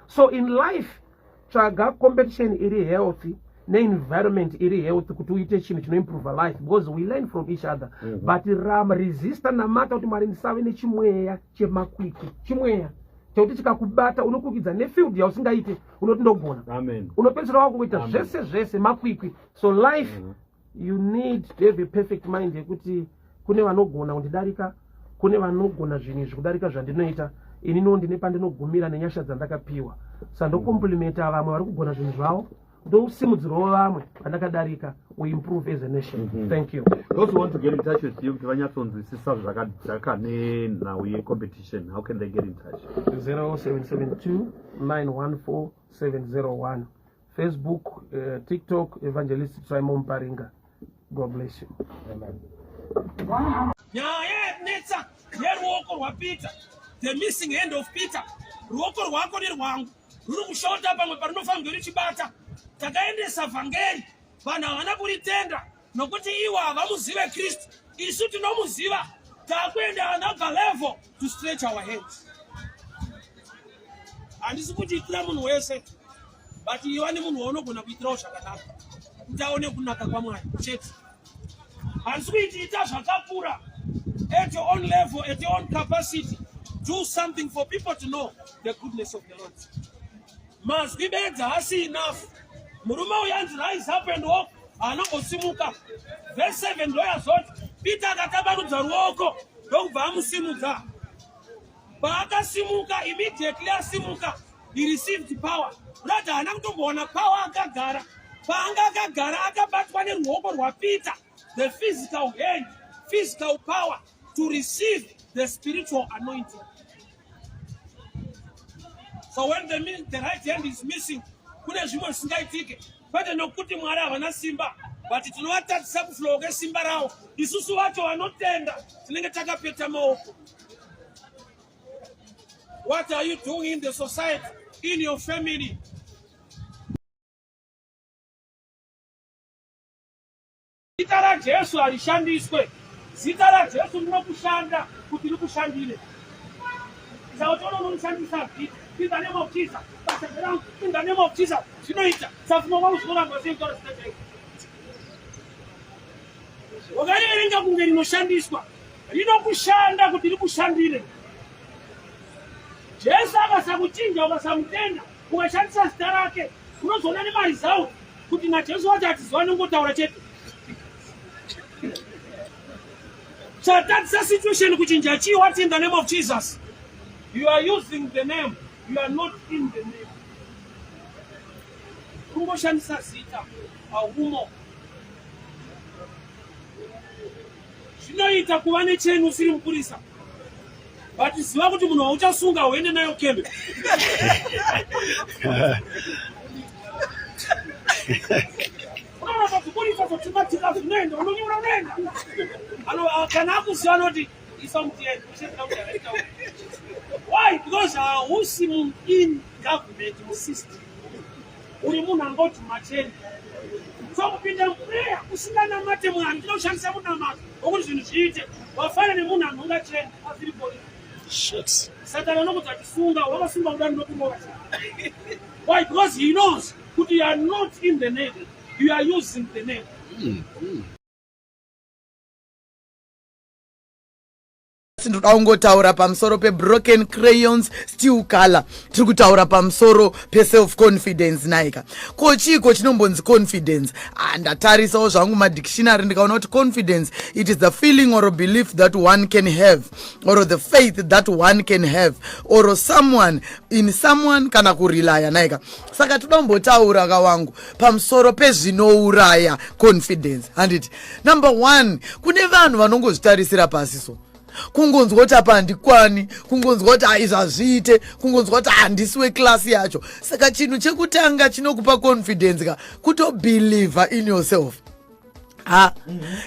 So in life tsvaga competition iri healthy neenvironment iri healthy kuti uite chinhu chinoimprove life, because we learn from each other. But rama resista, namata kuti Mwari, ndisave nechimweya chemakwikwi, chimweya chekuti chikakubata unokukidza nefield yausingaite, unoti ndogona. Amen. Unopedzisira wakungoita Amen. zvese zvese makwikwi. So life, you need to have a perfect mind yekuti kune vanogona kundidarika, kune vanogona zvinhu izvi kudarika zvandinoita ininiwo. Ndine pandinogumira nenyasha dzandakapiwa, sa ndocomplimenta vamwe vari kugona zvinhu zvavo, ndosimudzirawo vamwe vandakadarika. We improve as a nation. Thank you. Those who want to get in touch with you kuti vanyatsonzwisisa zvakadzaka nenhau yecompetition, how can they get in touch? 0772 914 701. Facebook, TikTok, Evangelist Simon Paringa. God bless you. Amen. Nyaya yenetsa yeruoko rwaPeter, the missing hand of Peter. Ruoko rwako nerwangu ruri kushota pamwe parinofanirwa richibata. Takaendesa vhangeri, vanhu havana kuritenda nokuti ivo havamuzive Kristu. Isu tinomuziva, taakuenda another level to stretch our hands. Handisi kuti itira munhu wese, but iva nemunhu waunogona kuitirawo zvakanaka kuti aone kunaka kwaMwari chete. Handisi kuiti ita zvakakura. At your own level, at your own capacity, do something for people to know the goodness of the Lord. Mazwi bedzi haasi enough. Murume uyu anzi, "Rise up and walk," haanambosimuka. Verse 7 ndoyazoti Peter akatambanudza ruoko ndokubva amusimudza. Paakasimuka, immediately asimuka, he received power. Rather, haana kutombowana power akagara. Paanga akagara akabatwa neruoko rwaPeter, the physical hand, physical power to receive the spiritual anointing. So when the right hand is missing, kune zvimwe zvisingaitike, kwete nokuti Mwari havana simba, but tinovatadzisa kuflowa kwesimba ravo. Isusu vacho vanotenda tinenge takapeta maoko. What are you doing in the society, in your family? Zita raJesu harishandiswe, zita raJesu rinokushanda kuti rikushandire. Saka uchiona unorishandisa vhita, "In the name of Jesus, basa nderangu, in the name of Jesus," zvinoita safuma kwangu, zvinoramba sei kutaura zita chaiko? Wakariverenga kunge rinoshandiswa, rinokushanda kuti rikushandire. Jesu akasakuchinja, ukasamutenda, ukashandisa zita rake, unozoona nemaresult kuti naJesu wacho atiziva, nongotaura chete. Chatadzisa situation kuchinja chii? What in the name of Jesus? You are using the name, you are not in the name. Kungoshandisa zita haumo. Zvinoita kuva necheni usiri mupurisa. But ziva kuti munhu wauchasunga uende nayo kembe. Unoona kuburitsa zotimatika zvinoenda unonyura unoenda. Ano kana akuziva anoti isa mutiende ushendira kuti akaita. Why? Because hausi mu in government mu system. Uri munhu angoti macheni. So kupinda muprayer usinganamate Mwari tinoshandisa munamato wokuti zvinhu zviite. Wafana nemunhu anhonga cheni asiri polisi. Shit. Satani anokudza chisunga wakasunga kuda ndinokurova. Why? Because he knows kuti you are not in the name. You are using the name. Ndoda kungotaura pamusoro pebroken crayons still color. Tiri kutaura pamusoro peself confidence naika. Ko chiiko chinombonzi confidence? Ndatarisawo zvangu madictionary ndikaona kuti confidence, it is the feeling or a belief that one can have or the faith that one can have or someone in someone kana kurelaya naika. Saka toda kumbotaura kawangu pamusoro pezvinouraya confidence, handiti? Number one, kune vanhu vanongozvitarisira pasi, so kungonzwa kuti apa handikwani, kungonzwa kuti izvi hazviite, kungonzwa kuti handisi weklasi yacho. Saka chinhu chekutanga chinokupa confidence ka kutobelieve in yourself, ha,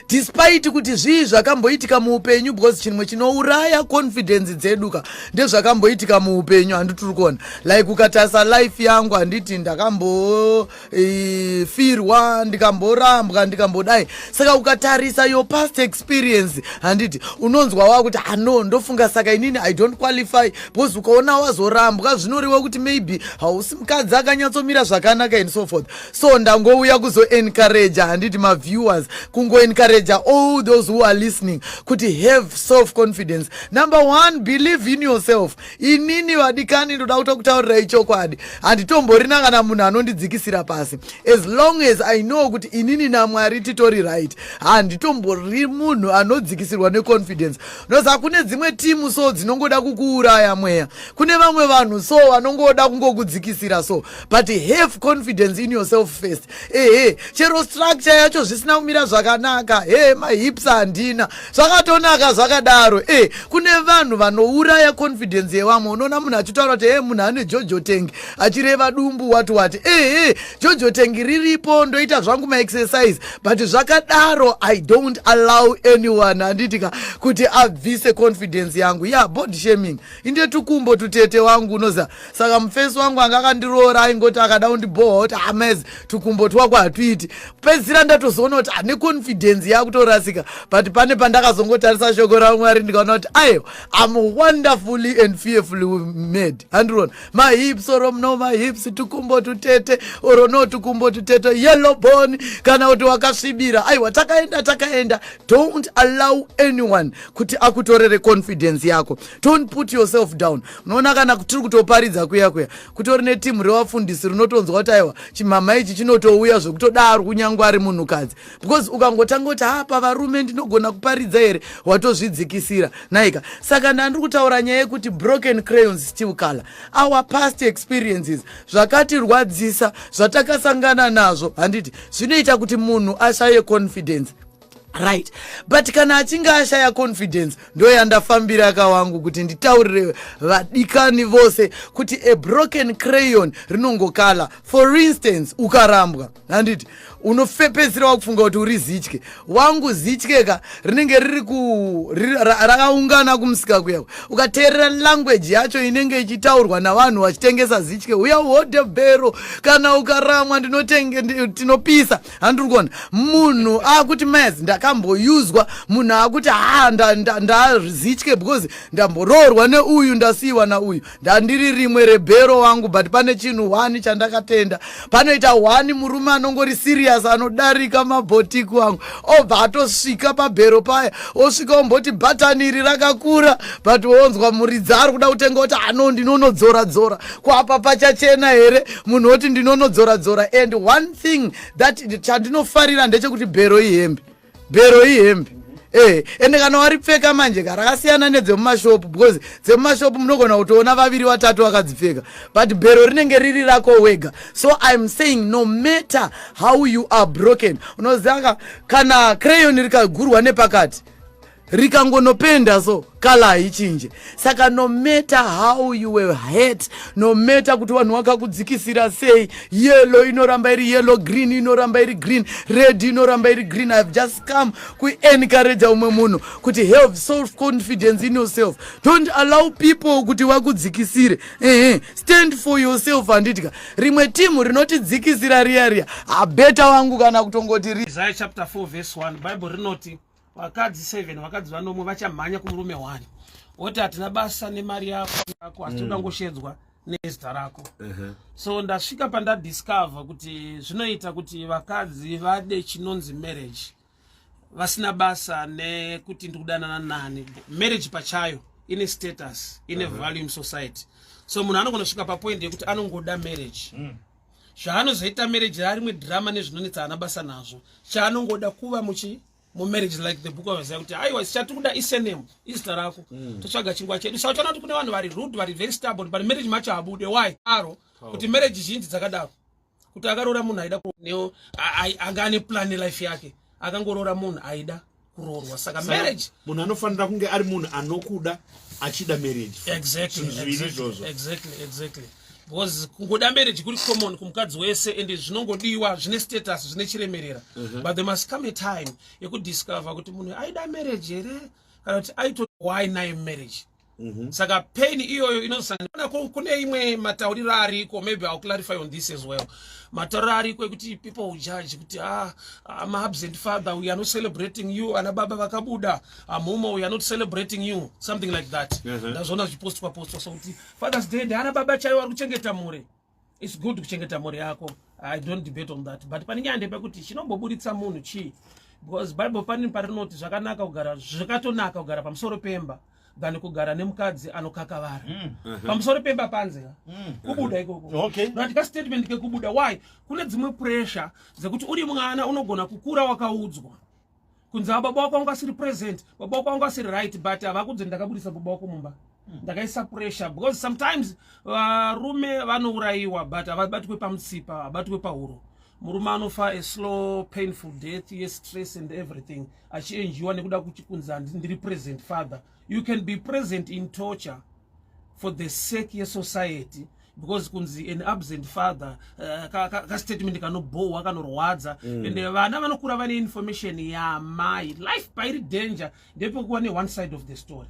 despite kuti zvii zvakamboitika muupenyu, because chimwe chinouraya confidence dzedu ka ndezvakamboitika muupenyu, handiti? Tiri kuona like ukatarisa life yangu, handiti, ndakambofirwa, ndikamborambwa, ndikambodai. Saka ukatarisa your past experience, handiti, unonzwa wakuti ano ndofunga saka inini I don't qualify, because ukaona wazorambwa zvinoreva kuti maybe hausi mukadzi akanyatsomira zvakanaka and so forth. So ndangouya kuzoencourage, handiti, maviewers, kungoencourage all those who are listening kuti have self confidence. Number one, believe in yourself. Inini vadikani, ndoda kutokutaurirai chokwadi, handitomborina kana munhu anondidzikisira pasi. As long as I know kuti inini naMwari titori right, handitombori munhu anodzikisirwa neconfidence. Noza kune dzimwe timu so dzinongoda kukuuraya mweya, kune vamwe vanhu so vanongoda kungokudzikisira. So but have confidence in yourself first. Ehe, chero structure yacho zvisina kumira zvakanaka, he, mahips handina, zvakatonaka zvakadaro. E, kune vanhu vanouraya confidence yevamwe. Unoona munhu achitaura kuti he, munhu ane jojo tank, achireva dumbu, wati wati. Ehe, jojo tank riripo, ndoita zvangu maexercise, but zvakadaro I don't allow anyone, handitika, kuti abvise confidence yangu ya yeah, body shaming inde tukumbo tutete wangu, unoziva. Saka mufesi wangu anga akandiroora aingoti akada kundibhohwa kuti amaz tukumbo twako hatuiti. Pedzisira ndatozoona kuti ane confidence yakutorasika, but pane pandakazongotarisa shoko raMwari ndikaona kuti aiwa, am wonderfully and fearfully made, handirona? Mahips or no mahips, tukumbo tutete or no tukumbo tutete, yellow bone kana kuti wakasvibira, aiwa, takaenda takaenda. Don't allow anyone kuti akutorere confidence yako. Don't put yourself down. Unoona kana tiri kutoparidza kuya kuya, kutori netimu revafundisi rinotonzwa kuti aiwa, chimama ichi chinotouya zvekutodaro, kunyange ari munhukadzi, because ukangotanga kuti hapa varume ndinogona kuparidza here, watozvidzikisira naika. Saka ndandiri kutaura nyaya yekuti broken crayons still color. Our past experiences, zvakatirwadzisa, zvatakasangana nazvo, handiti, zvinoita kuti munhu ashaye confidence, right? But kana achinge ashaya confidence, ndo yandafambira kawangu kuti nditaurire vadikani vose kuti a broken crayon rinongokala. For instance, ukarambwa, handiti, unopedzisira wakufunga kuti uri zitye. Wangu, zityeka rinenge riri rakaungana kumusika kuya. Ukateerera language yacho inenge ichitaurwa navanhu vachitengesa zitye, uya uhodhe bhero, kana ukaramwa ndinotenge tinopisa, handiri kuona munhu akuti mas ndakamboyuzwa, munhu akuti ha, ndazitye because ndamboroorwa neuyu, ndasiyiwa nauyu, ndandiri rimwe rebhero wangu. But pane chinhu one chandakatenda, panoita one murume anongori serious anodarika mabhotiki wangu, obva atosvika pabhero paya, osvika omboti bhatani iri rakakura, but wonzwa muridzi ari kuda kutenga kuti ano ndinonodzora dzora kwapa pachachena here, munhu oti ndinonodzora dzora. And one thing that chandinofarira ndechekuti bhero ihembe, bhero ihembe. Eh, ende kana waripfeka manje ka rakasiyana nedzemumashopu because dzemumashopu munogona kutoona vaviri vatatu vakadzipfeka but bhero rinenge riri rako wega. So I'm saying, no matter how you are broken, unoziva ka kana crayon rikagurwa nepakati rikangonopenda so colour haichinje. Saka no matter how you were hurt, no matter kuti vanhu vakakudzikisira sei, yellow inoramba iri yellow, green inoramba iri green, red inoramba iri green. I've just come kuencourage umwe munhu kuti have self confidence in yourself. Don't allow people kuti vakudzikisire. Ehe, stand for yourself. Handitya rimwe timu rinotidzikisira riya riya habeta wangu kana kutongoti Isaiah chapter 4 verse 1, Bible rinoti vakadzi 7, vakadzi vanomwe vachamhanya kumurume 1, woti hatina basa nemari yako, asi toda ngoshedzwa nezita rako. So ndasvika pandadiscover kuti zvinoita kuti vakadzi vade chinonzi marriage vasina basa nekuti ndikudanana nani. Marriage pachayo ine status, ine value in society. So munhu anogona kusvika papoint yekuti anongoda marriage. Zvaanozoita marriage rarimwe drama nezvinonetsa, haana basa nazvo. Chaanongoda kuva muchi mumarriage, like the book of Isaiah, kuti aiwa, chatikuda isurname, izita rako, totsvaga chingwa chedu. Saka uchaona kuti kune vanhu vari rude, vari very stubborn, but marriage macho habude. Why aro kuti marriage zhinji dzakadaro, kuti akaroora munhu aida neo anga ane plan nelife yake, akangoroora munhu aida kuroorwa. Saka marriage Munhu anofanira kunge ari munhu anokuda achida marriage. Exactly. Zvinhu zviviri izvozvo. Exactly, because kungoda marriage kuri common kumukadzi wese, ende zvinongodiwa, zvine status, zvine chiremerera. But there must come a time yekudiscover kuti munhu aida marriage here kana kuti aito why naye marriage. Saka pain iyoyo inosangana kune imwe matauriro ariko. Maybe I'll clarify on this as well. Matauriro ariko ekuti people will judge kuti, ah, I'm absent father, we are not celebrating you. Ana baba vakabuda hamumo, we are not celebrating you, something like that. Ndazviona zvichipostwa postwa. So kuti Father's Day ndeana baba chaivo vari kuchengeta mhuri. It's good kuchengeta mhuri yako, I don't debate on that, but pane nyaya ndepekuti chinomboburitsa munhu chii? Because Bible pane parinoti zvakanaka kugara, zvakatonaka kugara pamusoro pemba than kugara nemukadzi anokakavara. Pamusoro pemba panze ka, kubuda ikoko. But kastatement kekubuda, why? Kune dzimwe pressure dzekuti uri mwana unogona kukura wakaudzwa kunzi, "Ah, baba wako anga asiri present, baba wako anga asiri right," but havakudzi, "Ndakabudisa baba wako mumba, ndakaisa pressure." Because sometimes varume vanourayiwa, but havabatwe pamutsipa, havabatwe pahuro. Murume anofa a slow painful death yestress and everything, achienjiwa nekuda kuchikunzi, "Ndiri present father." You can be present in torture for the sake yesociety, because kunzi an absent father, kastatement kanobhohwa, kanorwadza. Ende vana vanokura vane information yamai. Life pairi danger ndepekuva ne-one side of the story.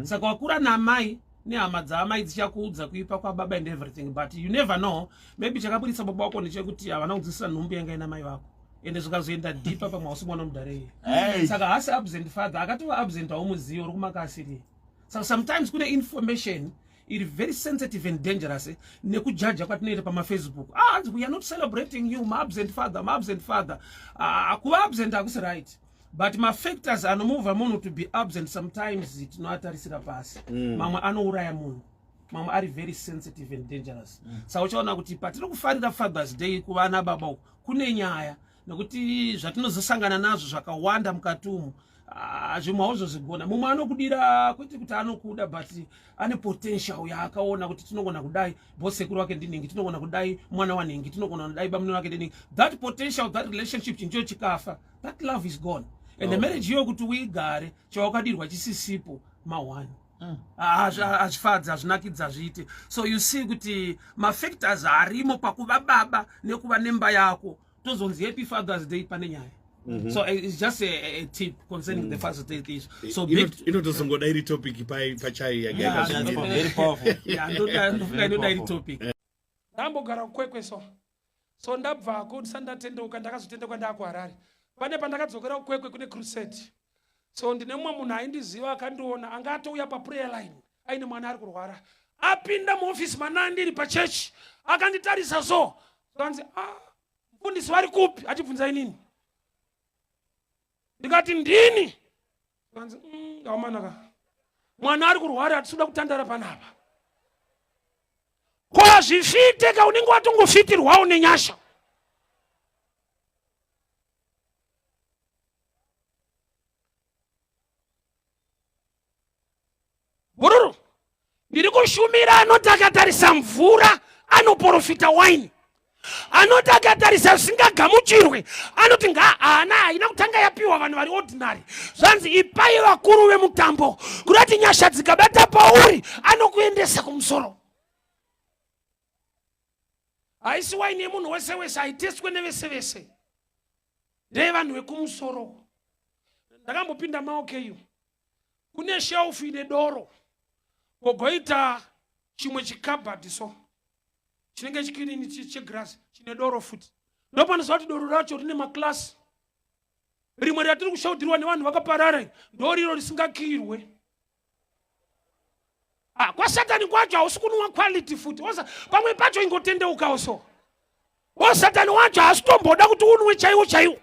Saka wakura namai nehama dzaamai dzichakuudza kuipa kwababa and everything, but you never know, maybe chakabudisa baba wako ndechekuti havana kudzidzisa nhumbu yanga ina mai vako, ende zvikazoenda deeper, pamwe hausi mwana mudharei. Hey. Saka hasi absent father, akatova absent, haumuzivi, uri kumakasiri. Saka sometimes kune information iri very sensitive and dangerous, nekujaja kwatinoita pamafacebook. Ah, hanzi, "We are not celebrating you, maabsent father, maabsent father." Ah, kuva absent hakusi right, but mafactors anomuvha munhu to be absent sometimes tinoatarisira pasi. Mamwe anouraya munhu, mamwe ari very sensitive and dangerous. Saka uchaona kuti patiri kufarira Father's Day kuvana baba uku kune nyaya, nekuti zvatinozosangana nazvo zvakawanda mukati umu. Ah, zvimwe hauzozvigona. Mumwe anokudira kwete kuti anokuda, but ane potential yaakaona kuti tinogona kudai bosekuru wake ndinhingi, tinogona kudai mwana wanhingi, tinogona kudai bamunini wake ndinhingi. That potential, that relationship, chincho chikafa, that love is gone and the marriage iyoyo kuti uigare chawakadirwa chisisipo ma1 hazvifadzi, hazvinakidzi, hazviiti. So you see kuti mafactors arimo pakuva baba nekuva nemba yako, tozonzi happy Father's Day, pane nyaya. So it's just a tip concerning the Father's Day issue. So big Inotozongoda iri topic pachayo yake yakazvimira. Very powerful. Yeah, ndofunga inoda iri topic. Ndambogara kuKwekwe, so ndabvako ndisati ndatendeuka. Ndakazotendeuka ndaakuHarare. Pane pandakadzokera kuKwekwe kune crusade, so ndine mumwe munhu aindiziva akandiona, anga atouya paprayer line aine mwana ari kurwara. Apinda muofisi mana ndiri pachechi, akanditarisa, so anzi, "Ah, mufundisi vari kupi?" Achibvunza inini. Ndikati, "Ndini." Anzi, amanaka, mwana ari kurwara, hatisi kuda kutandara panapa." Ko hazvifite ka, unenge watongofitirwawo nenyasha. Bhururu, ndiri kushumira anoti akatarisa mvura anoprofita waini anoti akatarisa zvisingagamuchirwe anoti nga haana haina kutanga yapiwa vanhu vari ordinary zvanzi ipai vakuru vemutambo kurati nyasha dzikabata pauri anokuendesa kumusoro haisi waini yemunhu wese wese haitestwe nevese vese ndeyevanhu vekumusoro ndakambopinda maokeyu kune shelf ine doro kogoita chimwe chikabhadhi so chinenge chikirini chegrasi chine doro futi ndopanoziva kuti doro racho rine maklasi rimwe ratiri kushaudhirwa nevanhu vakaparara ndoriro risingakirwe ah, kwasatani kwacho hausi kunwa quality futi pamwe pacho ingotendeukawo so wasatani wacho haasi tomboda kuti unwe chaiwo chaiwo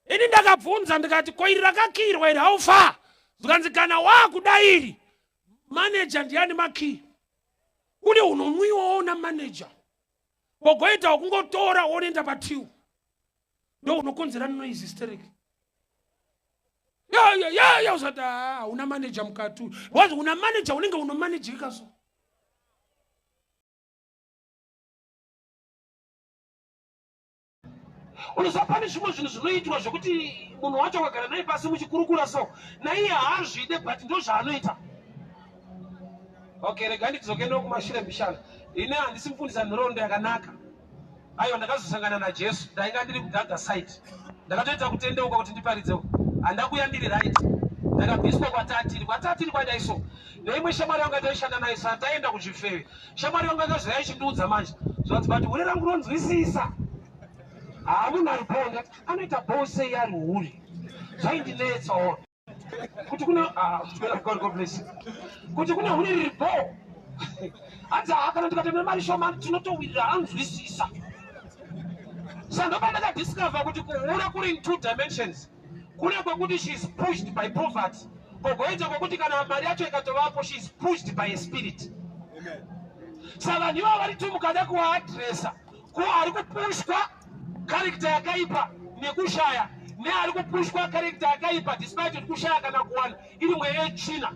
ini ndakabvunza ndikati ko iri rakakirwa iri how far zvikanzi kana waakuda iri manager ndiani makii kune unonwiwawo namanager wogoita wokungotora wonoenda patiu ndo unokonzera noise hysteric yayaya usati ah, hauna manager mukati because una manager unenge unomanejeka so unoziva pane zvimwe zvinhu zvinoitwa zvekuti munhu wacho akagara naye pasi muchikurukura so naiye haazvide but ndo zvaanoita okay rega ndidzoke ndokumashure mbishana ini handisi mufundisa nhoroondo yakanaka aiwa ndakazosangana najesu ndainga ndiri kudhaga site ndakatoita kutendeuka kuti ndiparidzewo handakuya ndiri right ndakabviswa kwatatiri kwatatiri kwaidai so neimwe shamwari yangu yataishanda naye saa taenda kuzvifeve shamwari yangu yakazouya ichindiudza manje zvanzi but hure rangu ronzwisisa haa munhu ari bhoo ndati anoita bhoo sei ari hure zvaindinetsawo kuti kuna ah, God, God bless you. kuti kune hure riri bhoo hanzi haa kana ndikatemera mari shoma tinotowirira anzwisisa sa ndopandakadiscover kuti kuhura kuri in two dimensions kune kwekuti she is pushed by poverty kogoita kwekuti kana mari yacho ikatovapo she is pushed by a spirit sa vanhu ivavo vari tu mukada kuvaadresa ko ari kupushwa karekta yakaipa nekushaya neari kupushwa karekta yakaipa despite kuti kushaya kana kuwana iri mweya yetsvina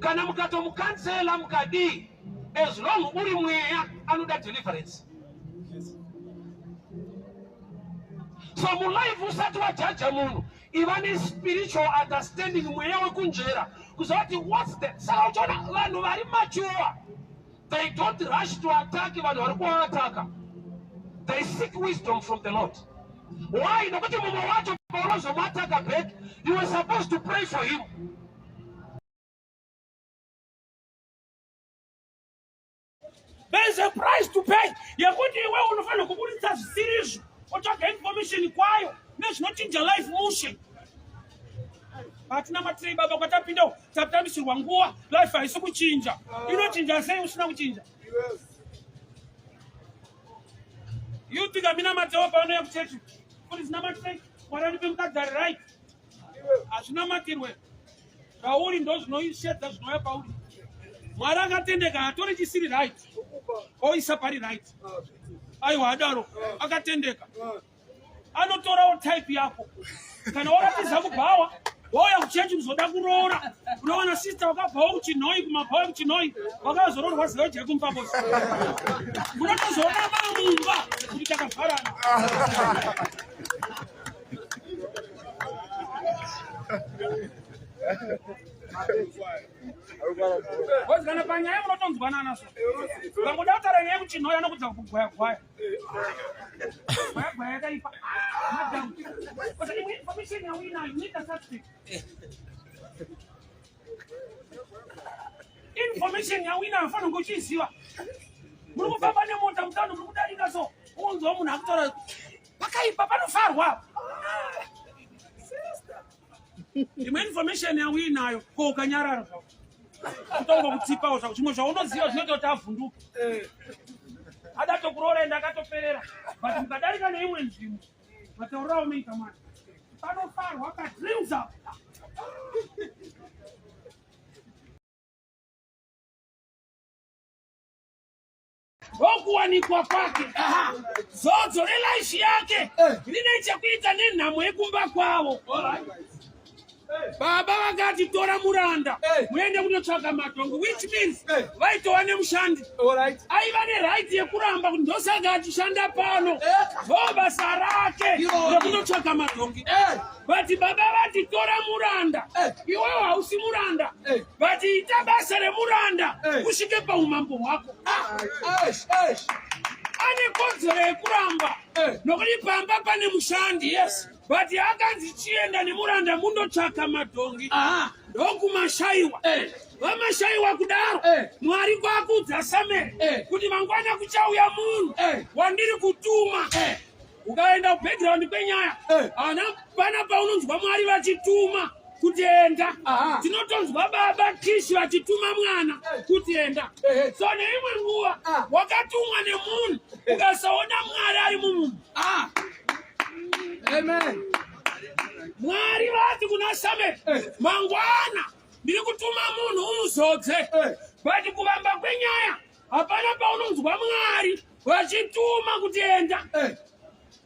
kana mukatomukansela mukadii as long uri mweya anoda deliverance so mulife usati wajaja munhu iva nespiritual understanding mweya wekunzvera kuziva kuti whats the saka uchiona vanhu vari mature they don't rush to attack vanhu vari kuvaataka they seek wisdom from the lord why nokuti mumwe wacho paunozomuataka back you were supposed to pray for him There is a price to pay yekuti iwe unofanira kuburitsa zvisirizvo otsvaga information kwayo nezvinochinja life mushe patinamatirei baba kwatapinda tatambisirwa nguva life haisi kuchinja inochinja sei usina kuchinja youth kaminamatewo paunouya kuchechi kuti zinamatirei mwari andipe mukadzi ari right hazvinamatirwe zvauri ndozvinoishedza zvinouya pauri mwari akatendeka hatori chisiri right oisa pari right aiwa adaro akatendeka anotorawo type yako kana waratiza kubhawa wauya kuchechi kuzoda kuroora unowana sister wakabvawo kuchinhoi kumabhawa ekuchinhoi wakazoroorwa ziva jekumfabosi munotozoona mamumba kuti takavharana Because kana panyaya munotonzwanana so. Ukangoda kutaura nyaya yekuchinhoya anokudza kugwaya gwaya. Gwaya gwaya yakaipa. Madam. Because imwe information yauinayo inoita suspect. Information yauinayo fanira kunge uchiiziva. Muri kufamba nemota mutano muri kudarika so. Unzwa munhu akutaura pakaipa panofarwa imwe information yauinayo ko ukanyarara zvako kutongo kutsipawo zvako zvimwe zvaunoziva zvinoita kuti avhunduke eh. adatokuroora ende akatoperera but mukadarika neimwe nzvimbo matauriro aunoita mwana panofarwa padreams up ndokuwanikwa kwake zodzo relife yake eh. rine chekuita nenhamo yekumba kwavo Baba vakati tora muranda muende kunotsvaka madhongi which means vaitova nemushandi aiva neright yekuramba kuti ndosaka achishanda pano ndo basa rake rekunotsvaka madhongi but baba vati tora muranda iwewo hausi muranda but ita basa remuranda usvike paumambo hwako ah. Ane kodzero yekuramba nokuti pamba pane mushandi yes but akanzi chienda nemuranda mundotsvaka madhongi ndokumashaiwa eh. vamashaiwa kudaro eh. Mwari kwakuudza Samuel eh. kuti mangwana kuchauya munhu wandiri kutuma. Ukaenda kubackground kwenyaya ana pana paunonzwa Mwari vachituma kuti enda, tinotonzwa baba Kishi vachituma mwana kuti enda. So neimwe nguva ah. wakatumwa nemunhu ukasaona Mwari ari mumunhu. Ah. Amen. Mwari vati kuna Samuel, eh. mangwana ndiri kutuma munhu umuzodze. Eh. But kuvamba kwenyaya hapana paunonzwa Mwari vachituma kuti enda. Eh.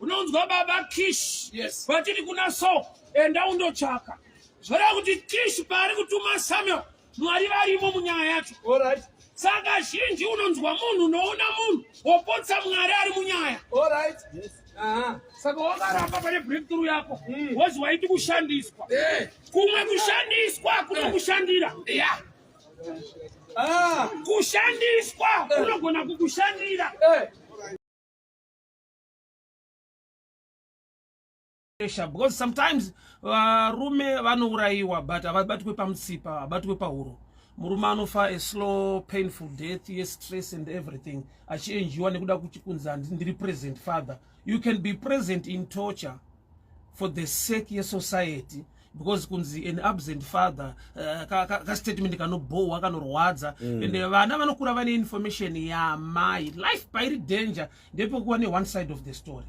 Unonzwa baba Kish yes. vachiti kuna so enda undotsvaka. Zvoreva kuti Kish paari kutuma Samuel Mwari varimo munyaya yacho. Alright. Saka zhinji unonzwa munhu unoona munhu wopotsa Mwari ari munyaya. Alright. Yes. Aha. Saka wakaramba pane breakthrough yako. Mm. Wozi waiti kushandiswa. Eh. Kumwe kushandiswa kunokushandira. Eh. Yeah. Ah. Kushandiswa eh. kunogona kukushandira. Eh. Pressure because sometimes varume vanourayiwa but havabatwe pamutsipa, havabatwe pahuro. Murume anofa a slow painful death yestress and everything achienjiwa nekuda kuchikunzi ndiri present father. You can be present in torture for the sake yesociety because kunzi an absent father kastatement uh, kanobhowa kanorwadza mm. and vana vanokura vane information yamai. Life pairi danger ndepekuva ne one side of the story.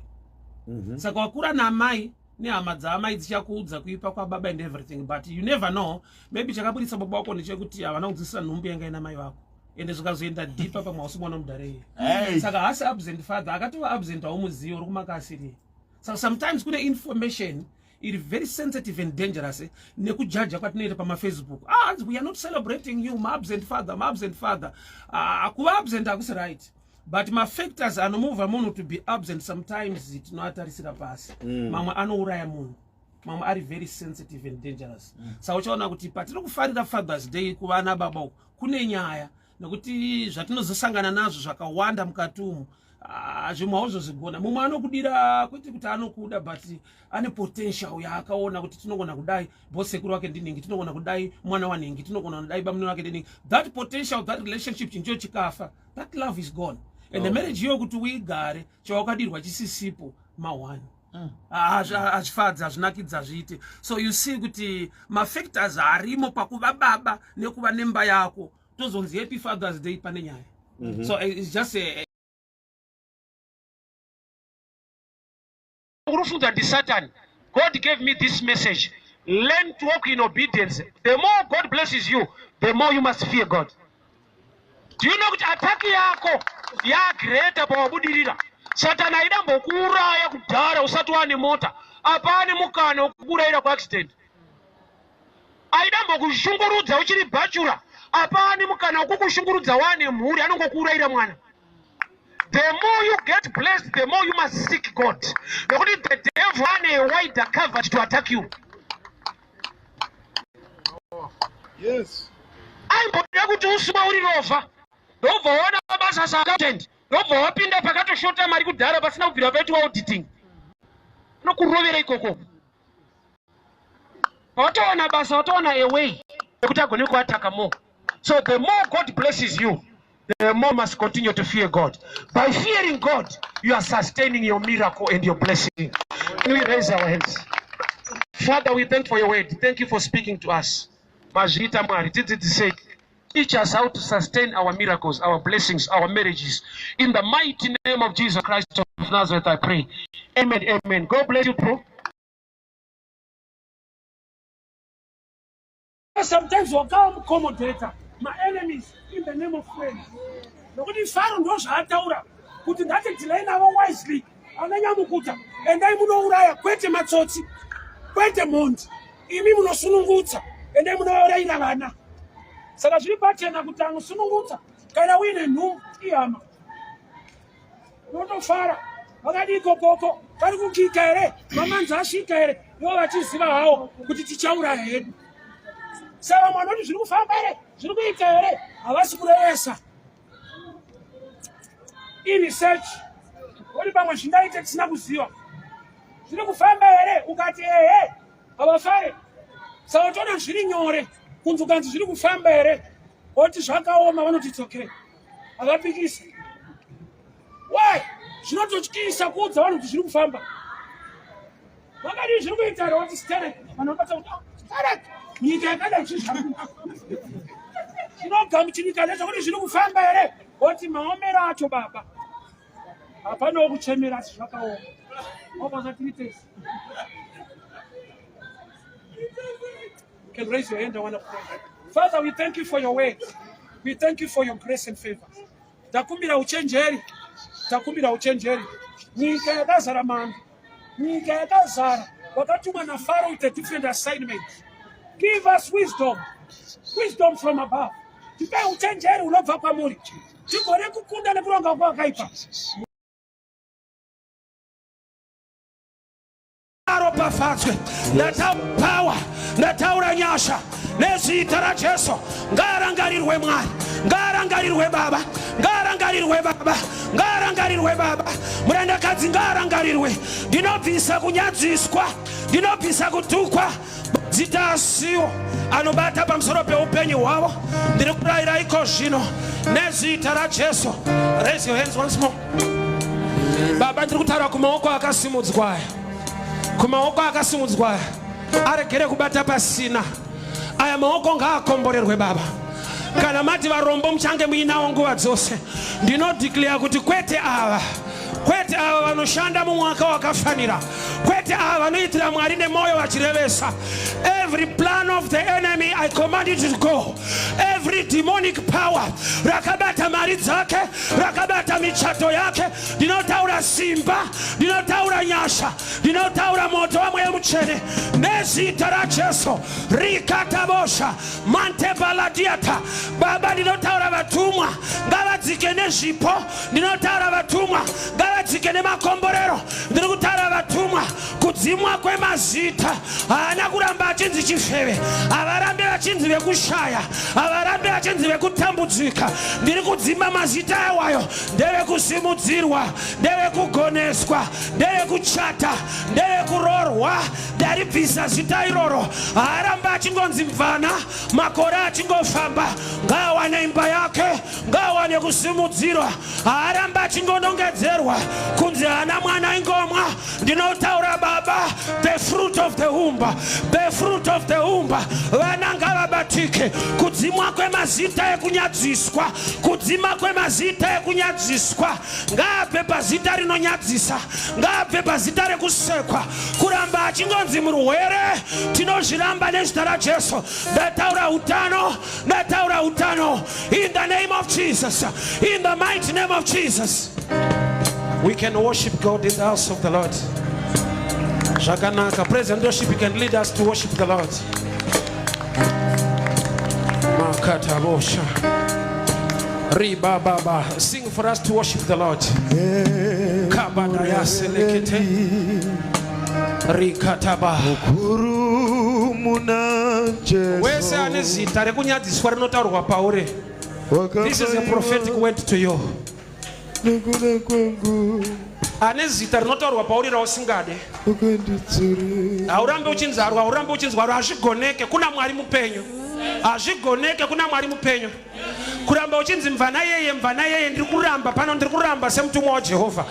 Mm -hmm. Saka wakura naamai nehama dzaamai dzichakuudza kuipa kwababa and everything but you never know, maybe chakaburitsa baba wako ndechekuti havana kudzidzisa nhumbu yanga ina mai vako ende zvikazoenda deeper pamwe hausi mwana mudare iye. Saka hasi absent father, akatova absent haumuzivi uri kumakasiri. Saka sometimes kune information iri very sensitive and dangerous eh, nekujaja kwatinoita pamafacebook. Ah, we are not celebrating you maabsent father, maabsent father. Ah, kuva absent hakusi right but mafactors anomuvha munhu to be absent sometimes tinoatarisira pasi. Mm. Mamwe anouraya munhu, mamwe ari very sensitive and dangerous. Mm. Saka uchaona kuti patiri kufarira Father's Day kuvana baba uku kune nyaya nekuti zvatinozosangana nazvo zvakawanda mukati umu ah, zvimwe hauzozvigona. Mumwe anokudira kwete kuti anokuda but ane potential yaakaona kuti tinogona kudai bosekuru wake ndiningi, tinogona kudai mwana waningi, tinogona kudai bamunini wake ndiningi. That potential, that relationship chinjo chikafa, that love is gone and the marriage iyo kuti uigare chawakadirwa chisisipo ma1 hazvifadzi, hazvinakidzi, hazviite. So you see kuti mafactors arimo pakuva baba nekuva nemba yako tozonzi happy Father's Day pane nyaya. Mm -hmm. So it's just a Kurufunza ndisatan. God gave me this message: learn to walk in obedience. The more God blesses you, the more you must fear God. Do you know kuti attack yako yagreater pawabudirira? Satani aida mbokuuraya kudhara usati wane mota, apa ane mukana wekukuurayira kuaccident. Aida mbokushungurudza uchiri bhachura, apa ane mukana wekukushungurudza wane mhuri, anongokuurayira mwana. The more you get blessed, the more you must seek God, nekuti the devil ane a wider coverage to attack you. Yes. Aimboda kuti usuma uri rovha, ndobva waona basa saaccountant, ndobva wapinda pakatoshota mari kudhara pasina kubvira paitwa auditing, nokurovera ikoko. Watoona basa, watoona a way yekuti agone kuataka more. So the more God blesses you, the more must continue to fear God. By fearing God, you are sustaining your miracle and your blessing. Can we raise our hands? Father, we thank for your word. Thank you for speaking to us. Mazviita Mwari, tidzidzisei. Teach us how to sustain our miracles, our blessings, our marriages. In the mighty name of Jesus Christ of Nazareth, I pray. Amen, amen. God bless you, bro. Sometimes wakamuccommodata maenemies in the name of friends, nokuti Faro ndo zvaataura kuti ngatidilei navo wisely. Ana nyamukuta, endai munouraya, kwete matsotsi, kwete mhondi. Imi munosunungutsa, endai munovaurayira vana. Saka zviri pachena kuti anosunungutsa kana uine nhumbu ihama. Unotofara vakadii kokoko kari kukika here mamanzi asvika here ivo vachiziva hawo kuti tichauraya hedu. Saka vamwe vanoti zviri kufamba here zviri kuita here havasi kurevesa. Iresearch uri pamwe zvingaite tisina kuziva zviri kufamba here ukati ehe havafare saka utoona zviri nyore kunzi ukanzi zviri kufamba here oti zvakaoma vanoti it's okay havapikisi why zvinototyisa kuudza vanhu kuti zviri kufamba vakadii zviri kuita here wati sterek vanhu vabata kuti ah, sterek nyika yakadai chii zvinogamuchirika ndezvekuti zviri kufamba here oti maomero acho baba hapanawo kuchemera asi zvakaoma wabasa tiritesi can raise your hand I want to pray. Father, we thank you for your word. We thank you for your grace and favor. Takumbira uchenjeri. Takumbira uchenjeri. Nyika yakazara mando. Nyika yakazara. Wakatumwa naFaro with a different assignment. Give us wisdom. Wisdom from above. Tipe uchenjeri unobva kwamuri. Tigone kukunda nekuronga kwakaipa. Aropafadzwe. Ndataura power, ndataura nyasha nezita raJesu. Ngaarangarirwe Mwari, ngaarangarirwe Baba, ngaarangarirwe Baba, ngaarangarirwe Baba. Murandakadzi ngaarangarirwe. Ndinobvisa kunyadziswa, ndinobvisa kutukwa. Zita asiwo anobata pamusoro peupenyu hwavo. Ndiri kurayira iko zvino nezita raJesu. Raise your hands once more. Baba, ndiri kutaura kumaoko akasimudzwa aya, kumaoko akasimudzwa aya aregere kubata pasina. Aya maoko ngaakomborerwe Baba. Kana mati varombo muchange muinawo nguva dzose, ndinodeclare kuti kwete ava, kwete ava vanoshanda mumwaka wakafanira, kwete ava vanoitira Mwari nemwoyo vachirevesa. Every plan of the enemy I command it to go. Every demonic power rakabata mari dzake, rakabata michato yake, ndinotaura simba, ndinotaura nyasha, ndinotaura moto wamweya mutsvene nezita raJesu. Rikatabosha mantebaladiata. Baba, ndinotaura vatumwa ngavadzike nezvipo, ndinotaura vatumwa ngavadzike nemakomborero, ndiri kutaura vatumwa kudzimwa kwemazita haana kuramba achinzi chifeve, havarambe vachinzi vekushaya, havarambe vachinzi vekutambudzika. Ndiri kudzima mazita awayo, ndevekusimudzirwa, ndevekugoneswa, ndevekuchata, ndevekuroorwa. Ndaribvisa zita iroro, haaramba achingonzi mvana, makore achingofamba. Ngaawane imba yake, ngaawane kusimudzirwa, haaramba achingonongedzerwa kunzi haana mwana ingomwa. Ndinotaura Baba, the fruit of the womb, the fruit of the womb, vana ngavabatike. Kudzimwa kwemazita ekunyadziswa, kudzima kwemazita ekunyadziswa, ngaabve pazita rinonyadzisa, ngaabve pazita rekusekwa, kuramba achingonzi murwere. Tinozviramba nezita raJesu. Ndataura utano, ndataura utano in the name of Jesus, in the mighty name of Jesus. We can worship God in the house of the Lord. Zvakanaka. Praise and worship, you can lead us to worship the Lord. Makatabosha. Ribababa. Sing for us to worship the Lord. Kabadayaselekete. Rikataba. Mukuru muna Jesu. Wese ane zita rekunyadziswa rinotaurwa pauri. This is a prophetic word to you. Nekuda kwangu Ane zita rinotaurwa pauri rausingade. wakanditsuri. Haurambe uchinzarwa, haurambe uchinzwarwa, hazvigoneke kuna Mwari mupenyu. Hazvigoneke kuna Mwari mupenyu. Kuramba uchinzi mvana yeye, mvana yeye, ndiri kuramba pano, ndiri kuramba semutumwa waJehovha.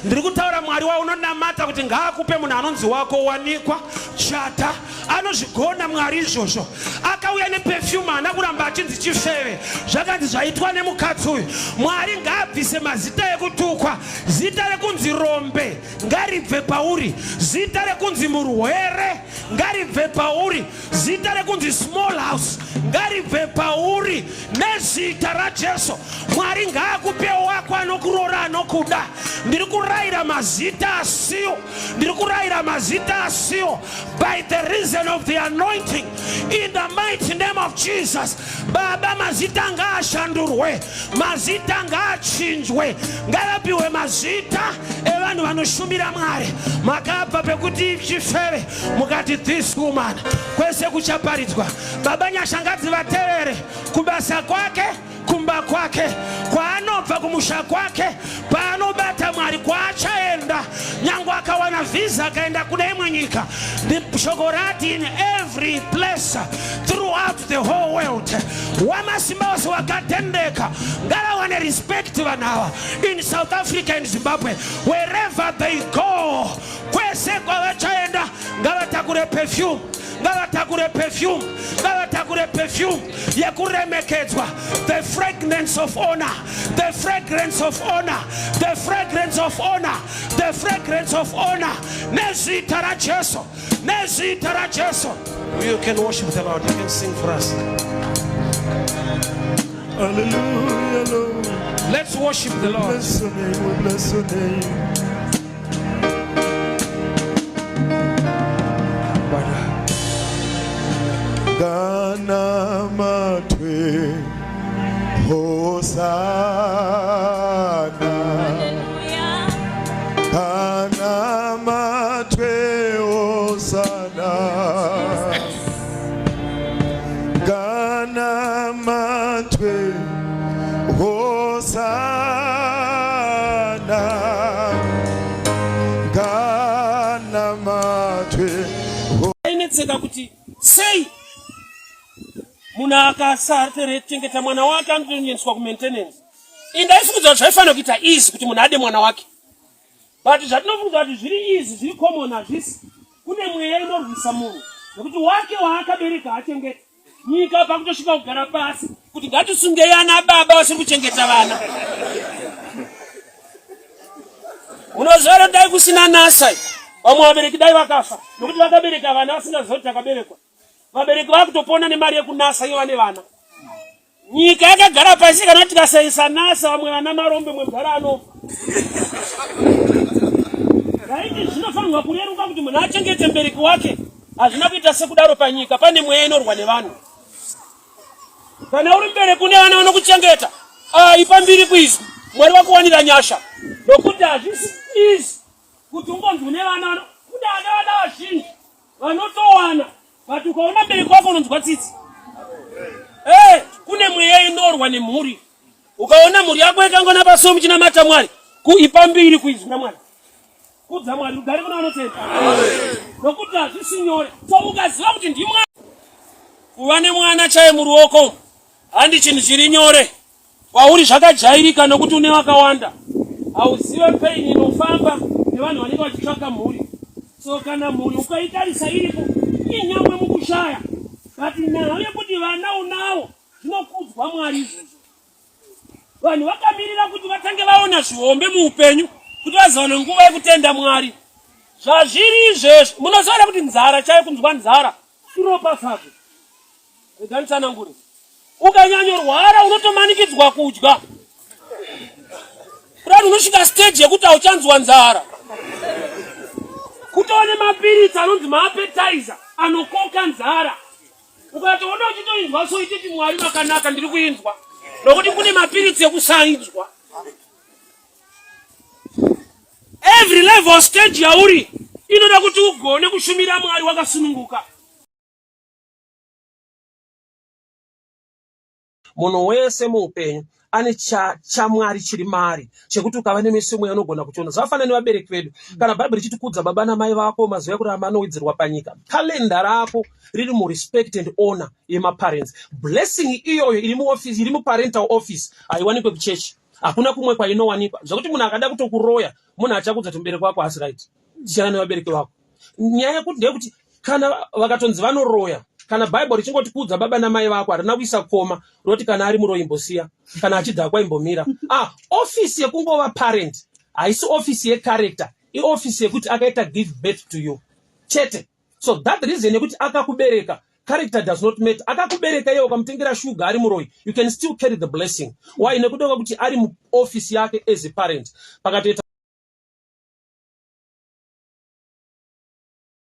Ndiri kutaura Mwari waunonamata kuti ngaakupe munhu anonzi wako, wanikwa, chata, anozvigona Mwari izvozvo. Akauya neperfume, haana kuramba achinzi chifeve, zvakanzi zvaitwa nemukadzi uyu. Mwari ngaabvise mazita ekutukwa, zita rekunzi rombe ngaribve pauri, zita rekunzi murwere ngaribve pauri, zita rekunzi small house ngaribve pauri, nezita Nezita raJesu, Mwari ngaakupe wako anokuroora anokuda. Ndiri kurayira mazita asiwo, ndiri kurayira mazita asiwo by the reason of the anointing in the mighty name of Jesus. Baba, mazita ngaashandurwe, mazita ngaachinjwe, ngavapiwe mazita evanhu vanoshumira Mwari. Makabva pekuti chifeve mukati this woman, kwese kuchaparidzwa. Baba, nyasha ngadzivatevere kubasa kwake, kumba kwake, kwaanobva, kumusha kwake, paanobata Mwari, kwaachaenda, nyange akawana vhiza akaenda kune imwe nyika. Shoko rati in every place throughout the whole world, wamasimba ose wakatendeka ngavawane respect vanhu ava in South Africa and Zimbabwe, wherever they go, kwese kwavachaenda ngavatakure perfume, ngavatakure perfume, ngavatakure perfume yekuremekedzwa, the fragrance of honor, the fragrance of honor, the fragrance of honor, the fragrance of honor, nezita raJesu, nezita raJesu. You can worship the Lord, you can sing for us. Hallelujah, Lord. Let's worship the Lord. Bless your name, we bless your name. Gana matwe Hosanna. Gana matwe Hosanna. Gana matwe Hosanna. Gana matwe Ainetseka kuti sei munhu akasachengeta mwana wake anotoendeswa kumaintenance. Indaifungidza kuti zvaifanira kuita easy kuti munhu ade mwana wake, but zvatinofungidza kuti zviri easy, zviri common, hazvisi. Kune mweya inorwisa munhu nekuti wake waakabereka achengeta. Nyika pakutosvika kugara pasi kuti ngatisungei ana baba vasiri kuchengeta vana. Unoziva here, dai kusina NASA, vamwe vabereki dai vakafa nokuti vakabereka vana vasingaziva kuti takaberekwa. Vabereki vakutopona nemari yekuNASA, iyo vane vana. Nyika yakagara pasi, kana tikasaisa NASA, vamwe vana marombe, mwe mugara anofa. Raiti zvinofanirwa kureruka kuti munhu achengete mubereki wake. Hazvina kuita sekudaro. Panyika pane mweya inorwa nevanhu. Kana uri mubereki une vana vanokuchengeta, ipa mbiri kuizwi Mwari vakuwanira nyasha, nokuti hazvisi easy kuti ungonzi une vana. Kune ana vana vazhinji vanotowana, but ukaona mubereki wako unonzwa tsitsi. Hey, kune mweya inorwa nemhuri. Ukaona mhuri yako yakangona paso muchinamata Mwari, kuipa mbiri kuizwi raMwari, kudza Mwari, rugare kuna vanotenda, nokuti hazvisi nyore. So ukaziva kuti ndimwari, kuva nemwana chaiye muruoko handi chinhu chiri nyore kwauri. Zvakajairika nokuti une vakawanda. Hauzive pain inofamba nevanhu vanenge vachitsvaka mhuri. So kana mhuri ukaitarisa iripo, inyamwe mukushaya, but nhau yekuti vana unawo, zvinokudzwa Mwari izvozvo. Vanhu vakamirira kuti vatange vaona zvihombe muupenyu kuti vazowana nguva yekutenda Mwari. Zvazviri izvezvi, munoziva kuti nzara chaiyo, kunzwa nzara iropafadzo. Rega nditsanangure. Ukanyanyorwara unotomanikidzwa kudya. Kudai unosvika stage yekuti hauchanzwa nzara, kutova nemapiritsi anonzi maappetizer anokoka nzara. Ukatoona uchitoinzwa, so ititi Mwari makanaka, ndiri kuinzwa, nokuti kune mapiritsi ekusainzwa. Every level, stage yauri inoda kuti ugone kushumira Mwari wakasununguka. Munhu wese muupenyu ane chaMwari chiri maari chekuti ukava nemeso mweya unogona kuchiona. Zvakafanana nevabereki vedu. Kana Bhaibheri richiti kudza baba namai vako, mazuva ekurarama anowedzerwa panyika, kalenda rako riri murespect and honor yemaparents. Blessing iyoyo iri muoffice, iri muparental office, haiwanikwe kuchechi. Hakuna kumwe kwainowanikwa. Zvekuti munhu akada kutokuroya, munhu achakudza kuti mubereki wako haasi right, siyana nevabereki vako. Nyaya yekuti ndeyekuti kana vakatonzi vanoroya, kana Bhaibheri richingoti kudza baba namai vako, harina kuisa koma roti kana ari muroyi imbosiya, kana achidhakwa imbomira. Ah, ofisi yekungova parent haisi ofisi yecharacter, iofisi yekuti akaita give birth to you chete. So that reason yekuti akakubereka. Character does not matter. Akakubereka iye ukamutengera shuga ari muroyi, you can still carry the blessing. Why? Nekuda kwekuti ari muofisi yake as a parent. Pakatoita